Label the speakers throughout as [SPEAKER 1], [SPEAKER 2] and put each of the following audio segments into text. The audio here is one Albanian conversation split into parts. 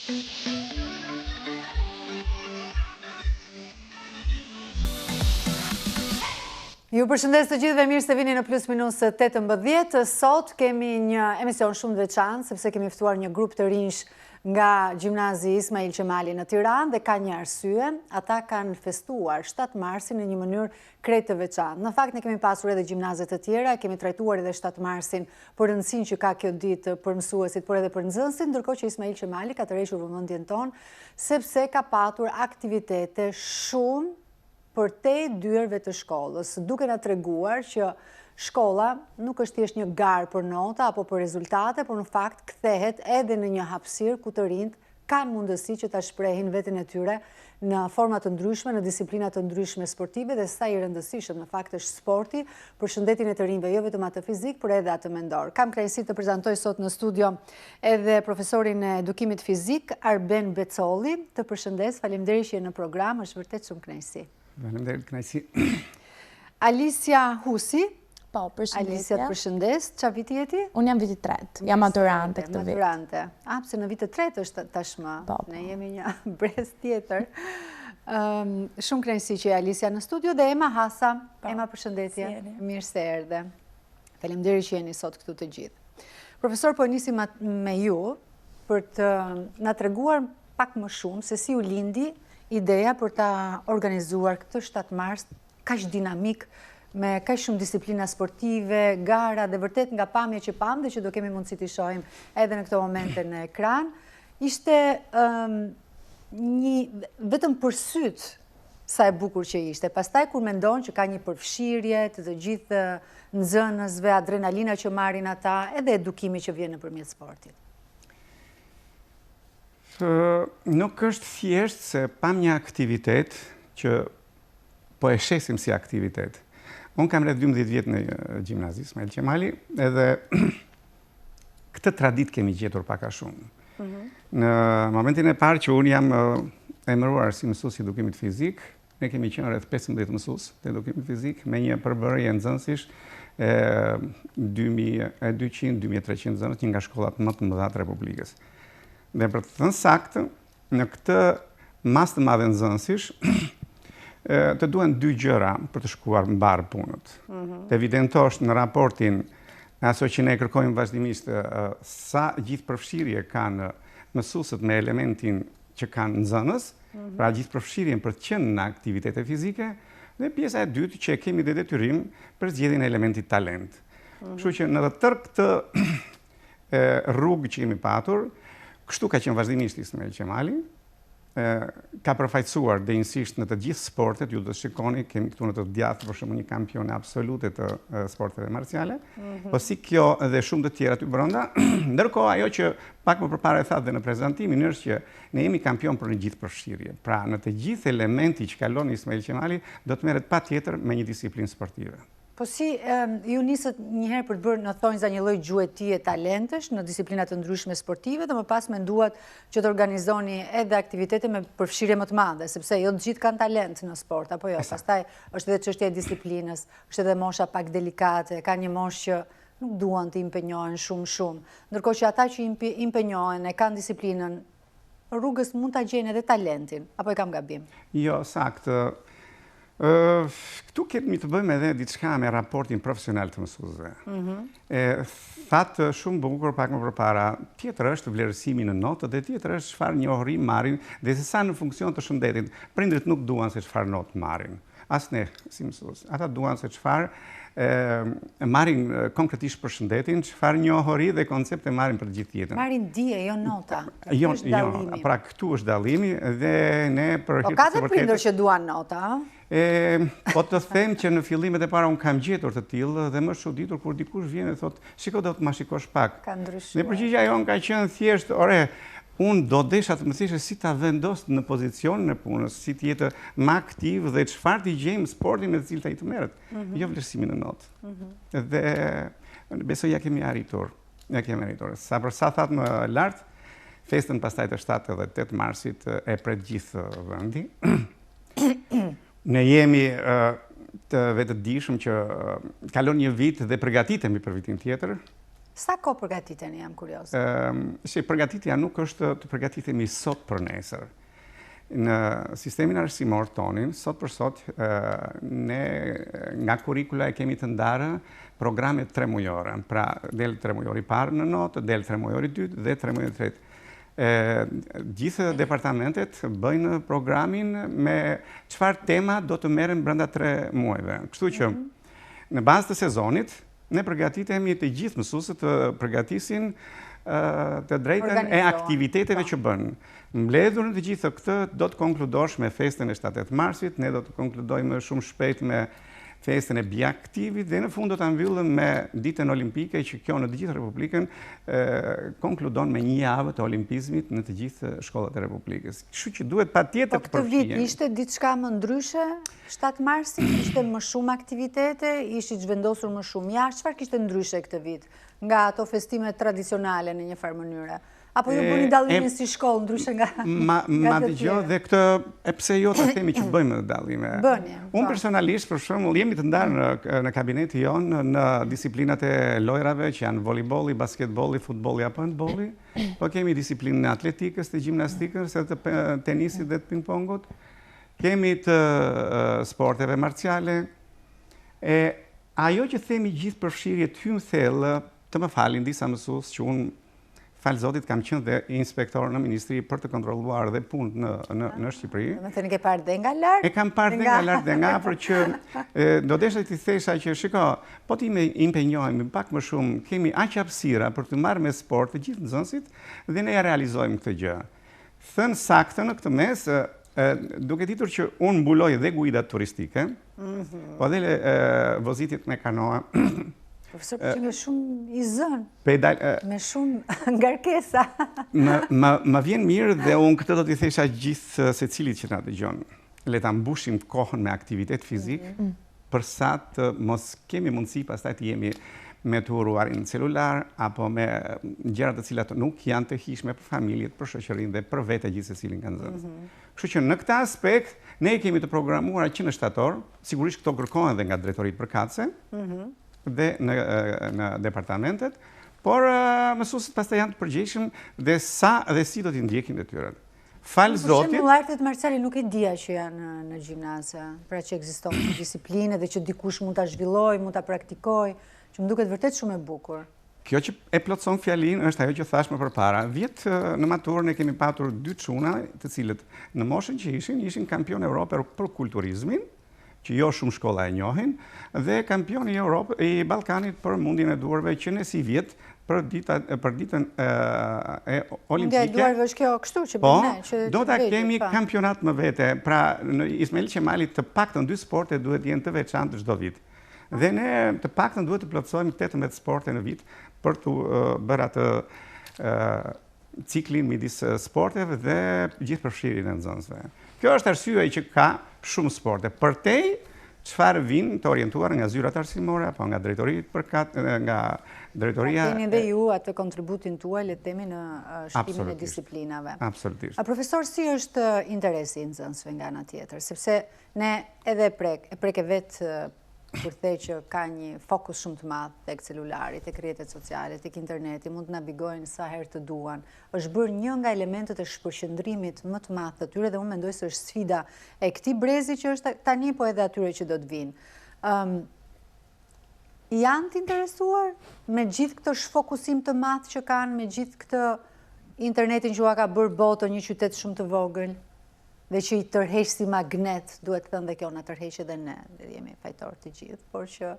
[SPEAKER 1] Ju përshëndes të gjithëve mirë se vini në plus minus 18. Sot kemi një emision shumë të veçantë, sepse kemi ftuar një grup të rinjsh nga gjimnazi Ismail Qemali në Tiranë dhe ka një arsye, ata kanë festuar 7 marsin në një mënyrë krejt të veçantë. Në fakt ne kemi pasur edhe gjimnaze të tjera, kemi trajtuar edhe 7 marsin për rëndësinë që ka kjo ditë për mësuesit, por edhe për nxënësit, ndërkohë që Ismail Qemali ka tërhequr vëmendjen tonë sepse ka patur aktivitete shumë përtej dyerve të shkollës, duke na treguar që shkolla nuk është thjesht një garë për nota apo për rezultate, por në fakt kthehet edhe në një hapësirë ku të rinjtë kanë mundësi që ta shprehin veten e tyre në forma të ndryshme, në disiplina të ndryshme sportive dhe sa i rëndësishëm në fakt është sporti për shëndetin e të rinjve, jo vetëm atë fizik, por edhe atë mendor. Kam kënaqësi të prezantoj sot në studio edhe profesorin e edukimit fizik, Arben Becolli. Të përshëndes, faleminderit që je në program, është vërtet shumë
[SPEAKER 2] kënaqësi. Faleminderit, kënaqësi.
[SPEAKER 1] Alisia Husi.
[SPEAKER 3] Po, përshëndetje.
[SPEAKER 1] Alisia, të përshëndes. Ça viti je ti?
[SPEAKER 3] Unë jam viti tretë, jam maturante këtë vit.
[SPEAKER 1] Maturante. A, pse në vit të tretë është tashmë. Po, po. Ne jemi një brez tjetër. Shumë kënaqësi që je Alisia në studio dhe Ema Hasa. Po, Ema, përshëndetje. Mirë se erdhe. Faleminderit që jeni sot këtu të gjithë. Profesor, po e nisim me ju për të na treguar pak më shumë se si ju lindi ideja për ta organizuar këtë 7 mars kaq dinamik, me kaq shumë disiplina sportive, gara dhe vërtet nga pamje që pamë dhe që do kemi mundësi t'i shohim edhe në këto momente në ekran, ishte një vetëm për sytë sa e bukur që ishte. Pastaj kur mendon që ka një përfshirje të të gjithë nxënësve, adrenalina që marrin ata, edhe edukimi që vjen nëpërmjet sportit.
[SPEAKER 2] Nuk është thjesht se pamë një aktivitet që po e shesim si aktivitet. Unë kam rreth 12 vjet në gjimnaz Ismail Qemali, edhe këtë traditë kemi gjetur pak a shumë. Mhm. Në momentin e parë që unë jam emëruar si mësues i edukimit fizik, ne kemi qenë rreth 15 mësues të edukimit fizik me një përbërje nxënësish e 2200, 2300 nxënës, një nga shkollat më të mëdha të Republikës. Dhe për të thënë saktë, Në këtë masë të madhe nxënësish, të duhen dy gjëra për të shkuar mbarë punët. Mhm. Të evidentosh në raportin aso që ne kërkojmë vazhdimisht sa gjithëpërfshirje kanë mësuesit me elementin që kanë nxënës, mhm. pra gjithëpërfshirjen për të qenë në aktivitete fizike, dhe pjesa e dytë që e kemi dhe detyrim për zgjedhjen e elementit talent. Mhm. Kështu që në të tërë këtë rrugë që kemi patur, kështu ka qenë vazhdimisht Ismail Qemali, ka përfaqësuar denjësisht në të gjithë sportet, ju do të shikoni, kemi këtu në të djathtë për shembull një kampione absolute të sporteve marciale, mhm. po si kjo dhe shumë të tjera aty brenda, ndërkohë ajo që pak më përpara e thatë dhe në prezantimin është që ne jemi kampion për në gjithëpërfshirje. Pra në të gjithë elementi që kalon Ismail Qemali do të merret patjetër me një disiplinë sportive.
[SPEAKER 1] Po si ju nisët njëherë për të bërë në thonjëza një lloj gjuetie talentesh në disiplina të ndryshme sportive dhe më pas menduat që të organizoni edhe aktivitete me përfshirje më të madhe, sepse jo të gjithë kanë talent në sport, apo jo, pastaj është edhe çështja e disiplinës, është edhe mosha pak delikate, ka një moshë që nuk duan të impenjohen shumë shumë. Ndërkohë që ata që impenjohen e kanë disiplinën, rrugës mund ta gjejnë edhe talentin, apo e kam
[SPEAKER 2] gabim? Jo, saktë. Këtu kemi të bëjmë edhe diçka me raportin profesional të mësuesve. Mhm. E thatë shumë bukur pak më përpara, tjetër është vlerësimi në notë dhe tjetër është çfarë njohuri marrin dhe se sa në funksion të shëndetit. Prindërit nuk duan se çfarë notë marrin. As ne si mësues. Ata duan se çfarë marrin konkretisht për shëndetin, çfarë njohuri dhe koncepte marrin për të gjithë
[SPEAKER 1] jetën. Marrin dije, jo nota.
[SPEAKER 2] Jo, jo, pra këtu është dallimi dhe ne
[SPEAKER 1] për po hir të së vërtetës. Po ka dhe prindër që duan nota,
[SPEAKER 2] a? E, po të them që në fillimet e para unë kam gjetur të tillë dhe më është çuditur kur dikush vjen e thotë, shiko do të ma shikosh pak.
[SPEAKER 1] Ka ndryshuar.
[SPEAKER 2] Dhe përgjigja jonë ka qenë thjesht, ore, unë do desha të më thoshe si ta vendos në pozicionin e punës, si të jetë më aktiv dhe çfarë t'i gjejmë sportin me të cilët ai të merret, mm -hmm. jo vlerësimin në notë. Mm -hmm. Dhe besoj ia kemi arritur, ia kemi arritur. Sa për sa thatë më lart, festën pastaj të 7 dhe 8 marsit e pret gjithë vendi. Ne jemi të vetëdijshëm që kalon një vit dhe përgatitemi për vitin tjetër.
[SPEAKER 1] Sa kohë përgatiteni, jam
[SPEAKER 2] kurioz? Si, përgatitja nuk është të përgatitemi sot për nesër. Në sistemin arsimor tonin, sot për sot, ne nga kurikula e kemi të ndarë programet tremujore. Pra, del tremujori i parë në notë, del tremujori i dytë dhe tremujori i tretë. Gjithë departamentet bëjnë programin me çfarë tema do të merren brenda tre muajve. Kështu që, mhm. në bazë të sezonit, Ne përgatitemi të gjithë mësuesit të përgatisin të drejtën e aktiviteteve po. që bënë. Mbledhur në të gjithë këtë, do të konkludosh me festën e 7 marsit, ne do të konkludojmë shumë shpejt me festën e Bia-Aktivit dhe në fund do ta mbyllim me ditën olimpike që kjo në të gjithë Republikën konkludon me një javë të olimpizmit në të gjithë shkollat e Republikës. Kështu që duhet patjetër
[SPEAKER 1] po të përfshihemi. Po këtë vit ishte diçka më ndryshe? 7 marsi kishte më shumë aktivitete, ishit zhvendosur më shumë jashtë, çfarë kishte ndryshe këtë vit nga ato festime tradicionale në një farë mënyre? Apo ju bëni dallimin si shkollë ndryshe nga
[SPEAKER 2] të tjerët? Ma dëgjo dhe këtë, e pse jo të themi që bëjmë dallime.
[SPEAKER 1] Bëni.
[SPEAKER 2] Unë po. personalisht, për shembull, jemi të ndarë në, në kabineti jonë në disiplinat e lojrave që janë volejbolli, basketbolli, futbolli apo handbolli, po kemi disiplinën e atletikës, të gjimnastikës, të tenisit dhe të pingpongut. Kemi të sporteve marciale, e ajo që themi gjithëpërfshirje të hymë thellë, të më falin disa mësues që unë falë Zotit kam qenë dhe inspektor në ministri për të kontrolluar dhe punë në, në, në Shqipëri.
[SPEAKER 1] Domethënë ke parë dhe nga lart?
[SPEAKER 2] E kam parë dhe nga lart dhe nga afër që do desha t'i thesha që shiko, po të impenjohemi pak më shumë, kemi aq hapësira për të marrë me sport të gjithë nxënësit dhe ne e realizojmë këtë gjë. Thënë saktë në këtë mes, duke ditur që unë mbuloj dhe guidat turistike, mhm. po dhe vozitjet me kanoa.
[SPEAKER 1] Profesor, po qenke shumë i zënë, me shumë ngarkesa.
[SPEAKER 2] Më vjen mirë dhe unë këtë do t'i thesha gjithë secilit që na dëgjon. Le ta mbushim kohën me aktivitet fizik, mhm. për sa të mos kemi mundësi pastaj të jemi me të huruarin në celular, apo me gjëra të cilat nuk janë të hijshme për familjet, për shoqërinë dhe për vete gjithsecilin nga nxënësit. Mm -hmm. Kështu që në këtë aspekt, ne i kemi të programuara që në shtator, sigurisht këto kërkohen dhe nga drejtoritë përkatëse, mm -hmm. dhe në, në departamentet, por mësuesit pastaj janë të përgjegjshëm dhe sa dhe si do t'i ndjekin detyrat.
[SPEAKER 1] Falë Zotit... Për shembull, artet marciale nuk e dija që janë në gjimnaz, pra që ekziston si disiplinë dhe që dikush mund ta zhvillojë, mund ta praktikojë, që më duket vërtet shumë e bukur.
[SPEAKER 2] Kjo që e plotëson fjalinë është ajo që thashë më përpara. Vjet në maturë ne kemi patur dy çuna, të cilët në moshën që ishin, ishin kampion Europe për kulturizmin, që jo shumë shkolla e njohin, dhe kampioni i Europë, i Ballkanit për mundjen e duarve që ne sivjet për dita për ditën e, e
[SPEAKER 1] olimpike. Mundja e duarve është kjo kështu që
[SPEAKER 2] po, bëjmë ne, që do ta kemi po. kampionat më vete. Pra në Ismail Qemali të paktën dy sporte duhet të jenë të veçantë çdo vit. Dhe ne të paktën duhet të plotësojmë 18 sporte në vit për të bërë atë ciklin midis sporteve dhe gjithëpërfshirjen e nxënësve. Kjo është arsyeja që ka shumë sporte. Përtej çfarë vijnë të orientuar nga zyrat arsimore apo nga drejtoritë përkat nga
[SPEAKER 1] drejtoria. Pra keni dhe ju atë kontributin tuaj, le të themi në shtimin e disiplinave.
[SPEAKER 2] Absolutisht.
[SPEAKER 1] A profesor si është interesi i nxënësve nga ana tjetër, sepse ne edhe prek, e preke vetë kur the që ka një fokus shumë të madh tek celulari, tek rrjetet sociale, tek interneti, mund të navigojnë sa herë të duan. Është bërë një nga elementët e shpërqendrimit më të madh të tyre dhe unë mendoj se është sfida e këtij brezi që është tani, po edhe atyre që do të vijnë. Ëm janë të interesuar me gjithë këtë shfokusim të madh që kanë, me gjithë këtë internetin që ua ka bërë botën një qytet shumë të vogël? dhe që i tërheq si magnet, duhet thënë dhe kjo na tërheq edhe ne, dhe jemi fajtorë të gjithë, por që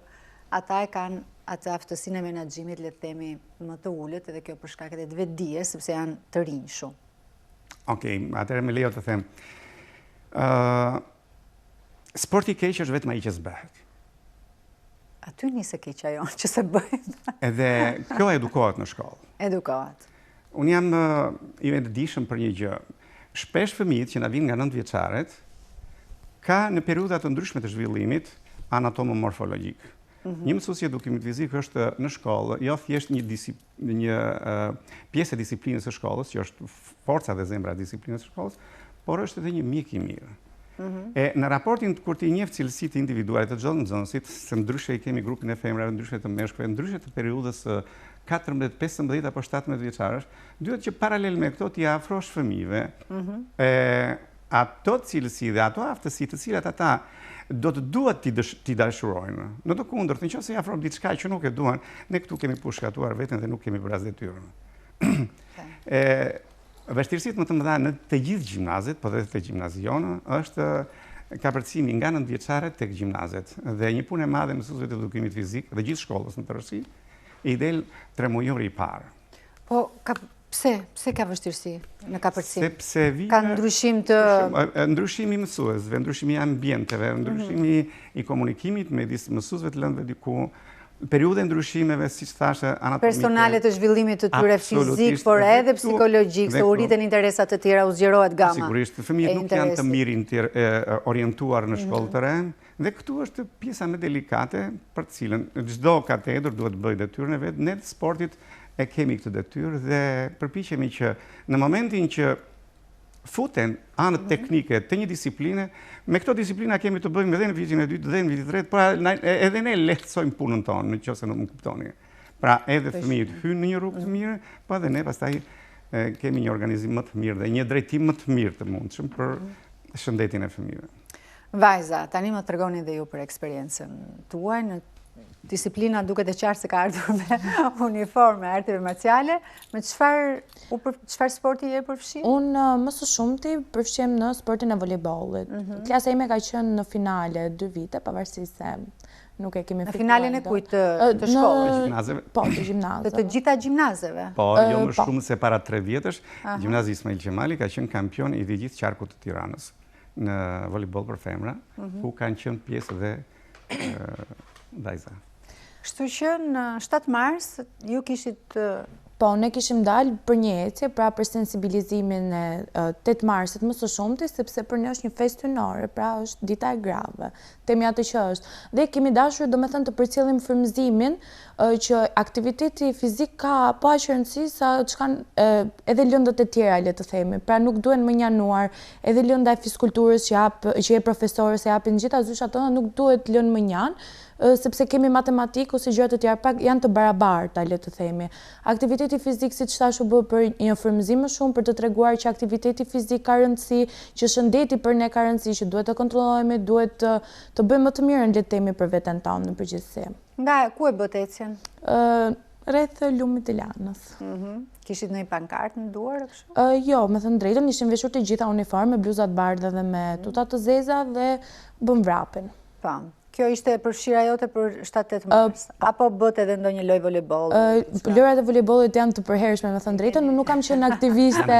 [SPEAKER 1] ata e kanë atë aftësinë e menaxhimit, le të themi, më të ulët, edhe kjo për shkak edhe të vetëdijes, sepse janë të rinj
[SPEAKER 2] shumë. Okej, atëherë më lejo të them. Ë sporti i keq është vetëm ai që s'bëhet.
[SPEAKER 1] Aty nis e keqja jonë, që s'e bëjmë.
[SPEAKER 2] Edhe kjo edukohet në shkollë.
[SPEAKER 1] Edukohet.
[SPEAKER 2] Unë jam i vetëdijshëm për një gjë. Shpesh fëmijët që na vijnë nga nëntëvjeçaret, ka në periudha të ndryshme të zhvillimit anatomomorfologjik. Mhm. Një mësues i edukimit fizik është në shkollë, jo thjesht një disip, një pjesë e disiplinës së shkollës, që është forca dhe zemra e disiplinës së shkollës, por është edhe një mjek i mirë. Mhm. E në raportin kur ti njeh cilësitë individuale të çdo nxënësit, se ndryshe i kemi grupin e femrave, ndryshe të meshkujve, ndryshe të periudhës së. 14, 15 apo 17 vjeçarësh, duhet që paralel me këto t'i afrosh fëmijëve mhm. ato cilësi dhe ato aftësi të cilat ata do të duhet t'i dashurojnë. Në të kundërt, në qoftë se i afron diçka që nuk e duan, ne këtu kemi pushkatuar veten dhe nuk kemi bërë as detyrën. E, vështirësitë më të mëdha në të gjithë gjimnazet, po dhe te gjimnazi jonë, është kapërcimi nga nëntëvjeçaret tek gjimnazet. Dhe një punë e madhe mësuesve të edukimit fizik dhe gjithë shkollës në tërësi, i del tremujori i parë.
[SPEAKER 1] Po, ka, pse, pse ka vështirësi në kapërcim?
[SPEAKER 2] Sepse
[SPEAKER 1] vijë... Ka ndryshim të...
[SPEAKER 2] Ndryshimi i mësuesve, ndryshimi i ambienteve, mhm. ndryshimi i komunikimit midis mësuesve të lëndëve diku, periudha e ndryshimeve, siç thashë, anatomike...
[SPEAKER 1] Personale të zhvillimit të tyre fizik, por edhe psikologjik, se u rriten interesat të tjera, u zgjerohet gama.
[SPEAKER 2] Sigurisht, fëmijët nuk janë të mirë orientuar në shkollë të re, Dhe këtu është pjesa më delikate për të cilën çdo katedër duhet të bëjë detyrën e vet. Ne të sportit e kemi këtë detyrë dhe përpiqemi që në momentin që futen anët mhm. teknike të një disipline, me këto disiplina kemi të bëjmë edhe në vitin e dytë dhe në vitin e tretë, pra edhe ne lehtësojmë punën tonë, në qoftë se nuk më kuptoni. Pra edhe fëmijët hyjnë në një rrugë të mhm. mirë, po edhe ne pastaj kemi një organizim më të mirë dhe një drejtim më të mirë të mundshëm për mhm. shëndetin e fëmijëve.
[SPEAKER 1] Vajza, tani më tregoni dhe ju për eksperiencën tuaj në disiplina duket e qartë se ka ardhur me uniformë arteve marciale, me çfarë sporti je
[SPEAKER 3] përfshirë? Unë më së shumti përfshihem në sportin e volejbollit. Mhm. Klasa ime ka qenë në finale dy vite, pavarësisht se nuk e kemi
[SPEAKER 1] fituar. Në finalen e kujt të shkollës?
[SPEAKER 2] Të gjimnazeve.
[SPEAKER 3] Po, të gjimnazeve.
[SPEAKER 1] Të të gjitha gjimnazeve?
[SPEAKER 2] Po, jo më po. shumë se para tre vjetësh, gjimnazi Ismail Qemali ka qenë kampion i të gjithë qarkut të Tiranës. në volejboll për femra, mhm. ku kanë qenë pjesë dhe vajza.
[SPEAKER 1] Kështu që në 7 mars ju kishit
[SPEAKER 3] Po, ne kishim dalë për një ecje, pra për sensibilizimin e 8 marsit më së shumti, sepse për ne është një festë hyjnore, pra është dita e grave, themi atë që është. Dhe kemi dashur, domethënë, të përcjellim frymëzimin që aktiviteti fizik ka po aq rëndësi sa ç'kanë edhe lëndët e tjera, le të themi. Pra nuk duhen mënjanuar edhe lënda e fiskulturës që jap, që jep profesori ose japin gjitha zyshat tona nuk duhet lënë mënjanë, sepse kemi matematikë ose gjëra të tjera, pra janë të barabarta, le të themi. Aktiviteti fizik, siç thashë, u bë për një frymëzim më shumë, për të treguar që aktiviteti fizik ka rëndësi, që shëndeti për ne ka rëndësi, që duhet të kontrollohemi, duhet të, të bëjmë më të mirën, le të themi, për veten tonë në përgjithësi.
[SPEAKER 1] Nga, ku e bëtë ecjen?
[SPEAKER 3] Rreth lumit të Lanës.
[SPEAKER 1] Mhm. Kishit ndonjë pankartë në duar,
[SPEAKER 3] kështu? Jo, me thënë të drejtën, ishim veshur të gjitha uniformë, me bluza të bardha dhe me mhm. tuta të zeza dhe bëmë vrapin.
[SPEAKER 1] Po. Kjo ishte përfshirja jote për 7-8 mars? Apo bëtë edhe ndonjë lojë
[SPEAKER 3] volejbolli? Lojërat e volejbollit janë të përhershme, me thënë të drejtën, nuk kam qenë aktiviste.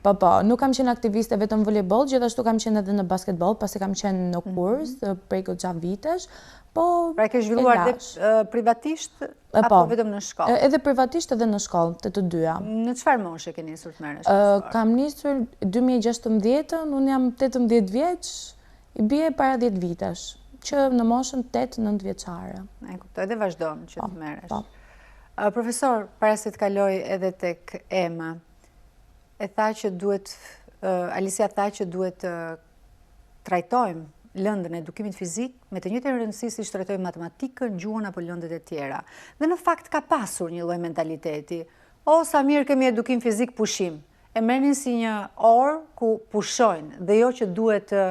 [SPEAKER 3] Po, po, nuk kam qenë aktiviste vetëm volejboll, gjithashtu kam qenë edhe në basketboll, pasi kam qenë në mhm. kurs prej goxha vitesh.
[SPEAKER 1] Po, pra e ke zhvilluar dhe privatisht apo po. vetëm në shkollë?
[SPEAKER 3] Edhe privatisht edhe në shkollë, të të dyja.
[SPEAKER 1] Në çfarë moshe ke nisur të merresh me sport?
[SPEAKER 3] Kam nisur 2016-ën, unë jam 18 vjeç, i bie para 10 vitesh, që në moshën 8-9
[SPEAKER 1] vjeçare. E kuptoj dhe vazhdon që të po, merresh. Po. Profesor, para se të kaloj edhe tek Ema, e tha që duhet, Alicia tha që duhet të trajtojmë lëndën e edukimit fizik me të njëjtën rëndësi siç trajtojmë matematikën, gjuhën apo lëndët e tjera. Dhe në fakt ka pasur një lloj mentaliteti. O, sa mirë kemi edukim fizik pushim. E merrnin si një orë ku pushojnë dhe jo që duhet të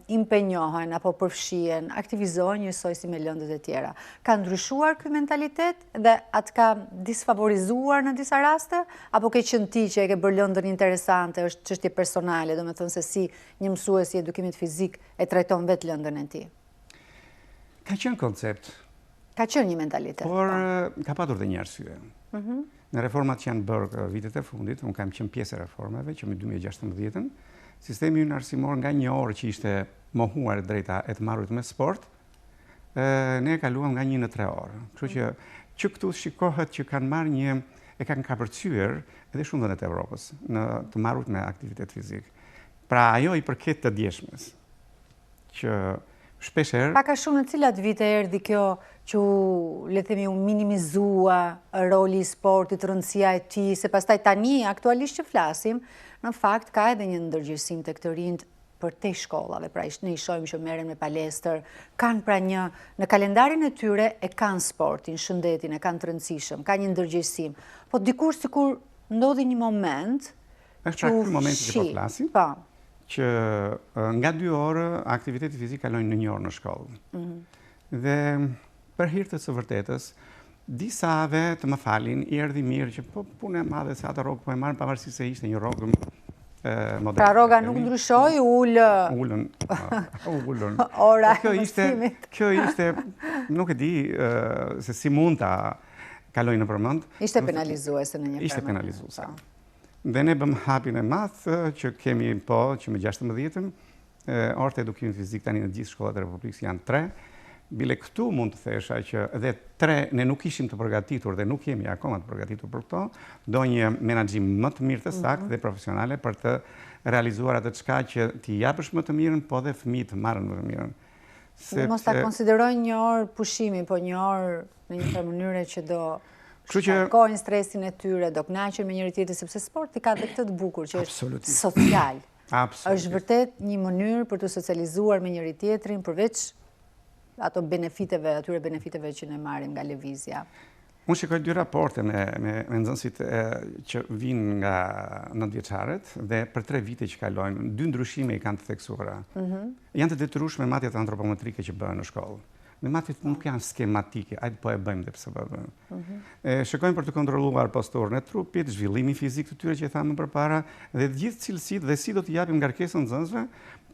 [SPEAKER 1] impenjohen apo përfshihen, aktivizohen njësoj si me lëndët e tjera. Ka ndryshuar ky mentalitet dhe a të ka disfavorizuar në disa raste? Apo ke qenë ti që e ke bërë lëndën interesante, është çështje personale, domethënë se si një mësues i edukimit fizik e trajton vetë lëndën e
[SPEAKER 2] tij? Ka qenë koncept.
[SPEAKER 1] Ka qenë një mentalitet.
[SPEAKER 2] Por po. ka patur dhe një arsye. Mhm. Në reformat që janë bërë vitet e fundit, unë kam qenë pjesë e reformave që më 2016-ën, sistemi ynë arsimor nga një orë që ishte mohuar e drejta e të marrurit me sport, ne e kaluam nga një në tre orë. Kështu që që këtu shikohet që kanë marrë një e kanë kapërcyer edhe shumë vende të Evropës në të marrurit me aktivitet fizik. Pra ajo i përket të djeshmes që shpesh
[SPEAKER 1] herë Pak a shumë në cilat vite erdhi kjo që u, le të themi, u minimizua roli i sportit, rëndësia e tij, se pastaj tani aktualisht që flasim, në fakt ka edhe një ndërgjegjësim tek të rinjtë. përtej shkollave, pra ne i shohim që merren me palestër, kanë pra një, në kalendarin e tyre e kanë sportin, shëndetin, e kanë të rëndësishëm, ka një ndërgjegjësim. Po dikur sikur ndodhi një moment
[SPEAKER 2] që Është pra ky momenti që po flasim,
[SPEAKER 1] po.
[SPEAKER 2] që nga dy orë aktiviteti fizik kalojnë në një orë në shkollë.
[SPEAKER 1] Mhm.
[SPEAKER 2] Dhe për hir të së vërtetës, disave të më falin, i erdhi mirë që po punë e madhe se atë rrogë po e marrin, pavarësisht se ishte një rrogë
[SPEAKER 1] moderne. Pra rroga nuk ndryshoi, u ulë...
[SPEAKER 2] Ulën, ulën.
[SPEAKER 1] Ora
[SPEAKER 2] po e mësimit. Kjo ishte, nuk e di se si mund ta kaloj nëpër
[SPEAKER 1] mend. Ishte penalizuese në një
[SPEAKER 2] Ishte penalizuese. Po. Dhe ne bëmë hapin e madh që kemi po, që më 16-ën, Orët e edukimit fizik tani në gjithë shkollat e Republikës janë 3. Bile këtu mund të thesha që edhe 3 ne nuk ishim të përgatitur dhe nuk jemi akoma të përgatitur për këto, do një menaxhim më të mirë të saktë mhm. dhe profesionale për të realizuar atë çka që t'i japësh më të mirën, po dhe fëmijët të marrën më të
[SPEAKER 1] mirën. Sepse... Mos ta konsiderojnë një orë pushimi, po një orë në një farë mënyre që do shkarkojnë stresin e tyre, do kënaqen me njëri-tjetrin, sepse sporti ka dhe këtë të bukur, që është social.
[SPEAKER 2] Absolutisht.
[SPEAKER 1] Është vërtet një mënyrë për t'u socializuar me njëri-tjetrin përveç ato benefiteve, atyre benefiteve që ne marrim nga
[SPEAKER 2] lëvizja. Unë shikoj dy raporte me me me nxënësit që vijnë nga nëntëvjeçarët dhe për tre vite që kalojnë, dy ndryshime i kanë të theksuara. Mm -hmm. Janë të detyrueshme matjet antropometrike që bëhen në shkollë. Dhe matjet nuk janë skematike, ajde po e bëjmë dhe pse po e bëjmë. Mhm. E shikojmë për të kontrolluar posturën e trupit, zhvillimin fizik të tyre që e thamë më përpara, dhe të gjithë cilësitë dhe si do t'i japim ngarkesën nxënësve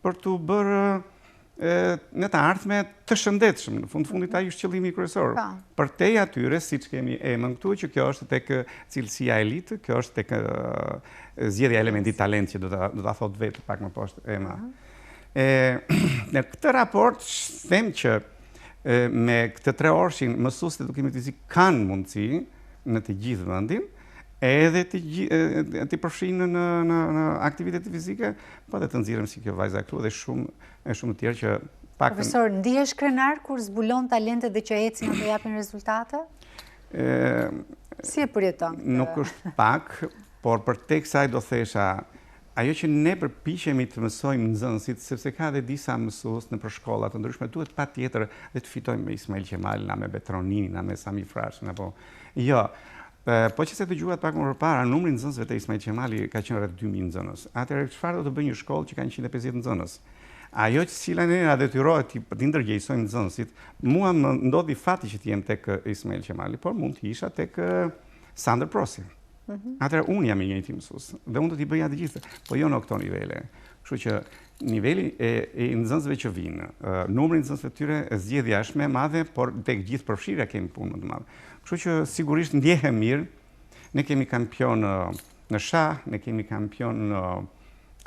[SPEAKER 2] për t'u bërë në të ardhme të shëndetshëm. Në fund të fundit ai është qëllimi kryesor.
[SPEAKER 1] Po.
[SPEAKER 2] Përtej atyre, siç kemi Emën këtu, që kjo është tek cilësia elitë, kjo është tek zgjedhja e elementit talent që do ta do ta thotë vetë pak më poshtë Ema. Mhm. E, në këtë raport them që me këtë tre orëshin mësuesit e edukimit fizik kanë mundësi në të gjithë vendin, edhe të t'i përfshijnë në në në aktivitete fizike, po edhe të nxjerrim si kjo vajza këtu dhe shumë e shumë të tjerë që
[SPEAKER 1] pak Profesor, ndihesh krenar kur zbulon talentet dhe që ecin apo japin rezultate?
[SPEAKER 2] Ë
[SPEAKER 1] Si e përjeton
[SPEAKER 2] këtë? Nuk është pak, por përtej kësaj do thesha Ajo që ne përpiqemi të mësojmë nxënësit, sepse ka dhe disa mësues nëpër shkolla të ndryshme, duhet patjetër dhe të fitojmë me Ismail Qemalin, a me Petro Ninin, a me Sami Frashërin, apo jo. Po që se dëgjuat pak më përpara, numri i nxënësve te Ismail Qemali ka qenë rreth 2000 nxënës. Atëherë çfarë do të bëjë një shkollë që ka 150 nxënës? Ajo që cila ne na detyrohet t'i t'i ndërgjegjësojmë nxënësit, mua më ndodhi fati që të jem tek Ismail Qemali, por mund të isha tek Sandër Prosi. Mhm. Atëherë unë jam i njëjti mësues dhe unë do t'i bëja të gjithë, po jo në këto nivele. Kështu që niveli e, e nxënësve që vijnë, numri i nxënësve të tyre, zgjedhja është më e madhe, por tek gjithëpërfshirja kemi punë më të madhe. Kështu që sigurisht ndjehem mirë. Ne kemi kampion në shah, ne kemi kampion në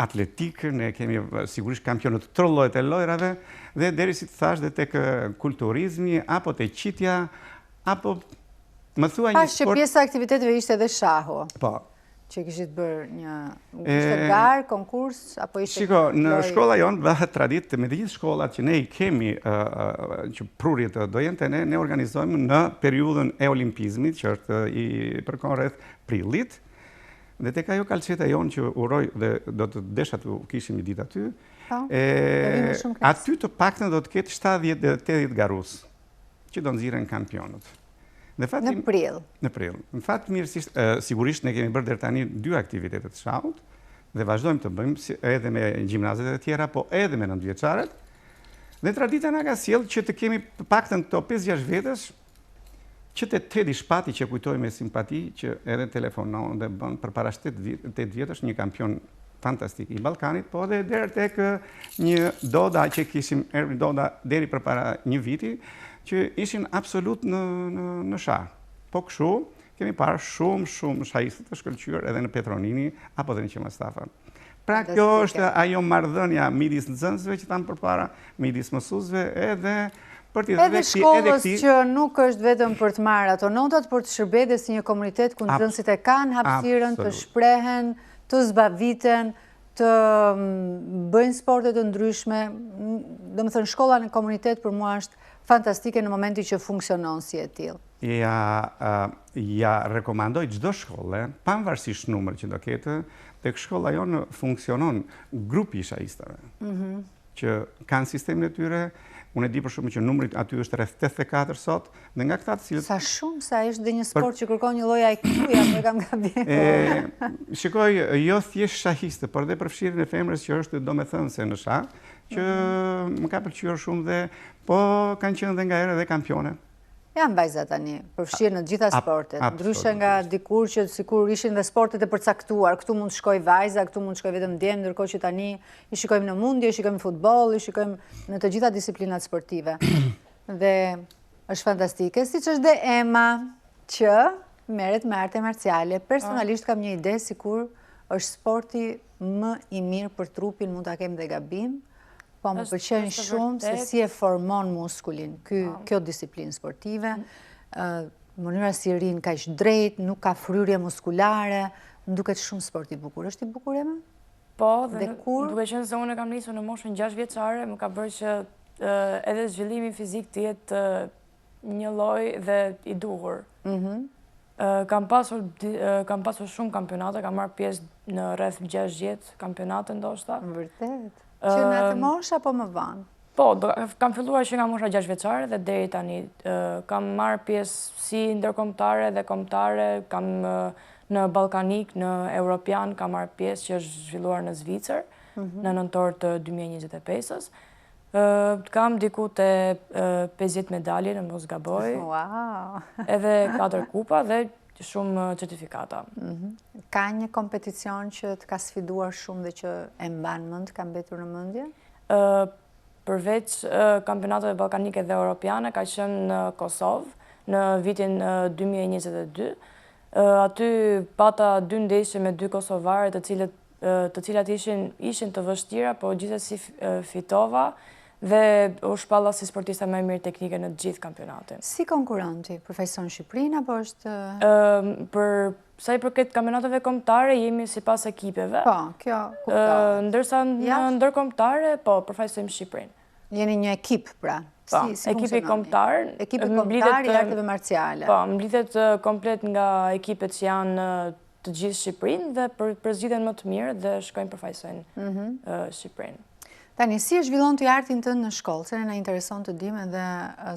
[SPEAKER 2] atletikë, ne kemi sigurisht kampion në të tre llojet e lojrave dhe deri si të thashë dhe tek kulturizmi apo te qitja apo
[SPEAKER 1] Më thua një sport... Pashë që pjesë e aktiviteteve ishte edhe
[SPEAKER 2] shahu.
[SPEAKER 1] Po. Që kishit bërë një... Ishte garë, konkurs, apo
[SPEAKER 2] ishte... Shiko, në shkolla jonë bëhet traditë me të gjithë shkollat që ne i kemi që prurjet do jenë te ne, ne organizojmë në periudhën e olimpizmit, që është i përkon rreth prillit, dhe tek ajo kalçeta jonë që uroj dhe do të desha të kishim një ditë aty,
[SPEAKER 1] po,
[SPEAKER 2] aty të paktën do të ketë 70 dhe 80 garues, që do nxirren kampionët.
[SPEAKER 1] Në fat, në prill.
[SPEAKER 2] Në prill. Në fat mirësisht, sigurisht ne kemi bërë deri tani dy aktivitete të shahut dhe vazhdojmë të bëjmë si, edhe me gjimnazet e tjera, po edhe me nëntëvjeçarët. Dhe tradita na ka sjellë që të kemi të paktën këto 5-6 vetësh që te Tedi Shpati që kujtoj me simpati që edhe telefonon dhe bën përpara 8 vjet, 8 vjetësh një kampion fantastik i Ballkanit, po edhe deri tek një Doda që kishim Ervin Doda deri përpara një viti, që ishin absolut në në në shah. Po kështu kemi parë shumë shumë shahistë të shkëlqyer edhe në Petro Nini apo edhe në Qemal Stafa. Pra kjo është ajo marrëdhënia midis nxënësve që thamë përpara, midis mësuesve edhe
[SPEAKER 1] për t'i dhënë këtij edhe këtij. Edhe shkollës që nuk është vetëm për të marrë ato notat, por të shërbejë dhe si një komunitet ku nxënësit e kanë hapësirën të shprehen, të zbaviten, të mm, bëjnë sporte të ndryshme. Domethënë, shkolla në komunitet për mua është fantastike në momentin që funksionon si e
[SPEAKER 2] tillë. Ja, ja rekomandoj çdo shkolle, pavarësisht numrit që do ketë, tek shkolla jonë funksionon grupi i shahistave. Mhm. Që kanë sistemin e tyre, unë e di për shembull që numri aty është rreth 84 sot, dhe nga këta të
[SPEAKER 1] cilët... Sa shumë, sa është dhe një sport që kërkon një lloj IQ-ja, po e kam
[SPEAKER 2] gabim. Shikoj, jo thjesht shahistë, por dhe përfshirjen e femrës që është domethënëse në shah, që mhm. më ka pëlqyer shumë dhe po kanë qenë dhe nga herë dhe
[SPEAKER 1] kampione. Janë vajza tani, përfshirë në të gjitha sportet, ndryshe nga dikur që sikur ishin dhe sportet e përcaktuar, këtu mund të shkojë vajza, këtu mund të shkojë vetëm djem, ndërkohë që tani i shikojmë në mundje, i shikojmë në futboll, i shikojmë në të gjitha disiplinat sportive. Dhe është fantastike, siç është dhe Ema, që merret me arte marciale. Personalisht kam një ide sikur është sporti më i mirë për trupin, mund ta kem dhe gabim, Po, më pëlqen shumë se si e formon muskulin, po. kjo disiplinë sportive, mënyra si rrin kaq drejt, nuk ka fryrje muskulare, më duket shumë sport i bukur. Është i bukur, Ema?
[SPEAKER 4] Po, dhe duke qenë se unë e kam nisur në moshën 6 vjeçare, më ka bërë që edhe zhvillimi fizik të jetë një lloj dhe i duhur. Mhm. Kam pasur kam pasur shumë kampionate, kam marrë pjesë në rreth 60 kampionate
[SPEAKER 1] ndoshta. Vërtet. Që në atë moshë apo më
[SPEAKER 4] vonë? Po, kam filluar që nga mosha 6 vjeçare dhe deri tani. Kam marrë pjesë si ndërkombëtare dhe kombëtare, kam në Ballkanik, në Europian, kam marrë pjesë që është zhvilluar në Zvicër, mhm. në nëntor të 2025-ës. Kam diku te 50 medalje, në mos gaboj.
[SPEAKER 1] Wow!
[SPEAKER 4] Edhe 4 kupa dhe shumë certifikata.
[SPEAKER 1] Mhm. Ka një kompeticion që të ka sfiduar shumë dhe që e mban mend, ka mbetur në
[SPEAKER 4] mendje? Përveç kampionateve ballkanike dhe europiane, ka qenë në Kosovë, në vitin 2022. Aty pata dy ndeshje me dy kosovare të cilët të cilat ishin ishin të vështira, po gjithsesi fitova dhe u shpalla si sportista më e mirë teknike në të gjithë
[SPEAKER 1] kampionatin. Si konkurron ti? Përfaqëson Shqipërinë apo
[SPEAKER 4] është Për sa i përket kampionateve kombëtare jemi sipas ekipeve.
[SPEAKER 1] Po, kjo
[SPEAKER 4] kuptohet. Ndërsa në ndërkombëtare, po, përfaqësojmë
[SPEAKER 1] Shqipërinë. Jeni një ekip, pra.
[SPEAKER 4] Po, ekipi kombëtar.
[SPEAKER 1] Ekipi kombëtar i arteve marciale.
[SPEAKER 4] Po, mblidhet komplet nga ekipet që janë të gjithë Shqipërinë dhe përzgjidhen më të mirë dhe shkojnë përfaqësojnë mhm. Shqipërinë.
[SPEAKER 1] Tani, si e zhvillon ti artin tënd në shkollë? Se ne na intereson të dimë edhe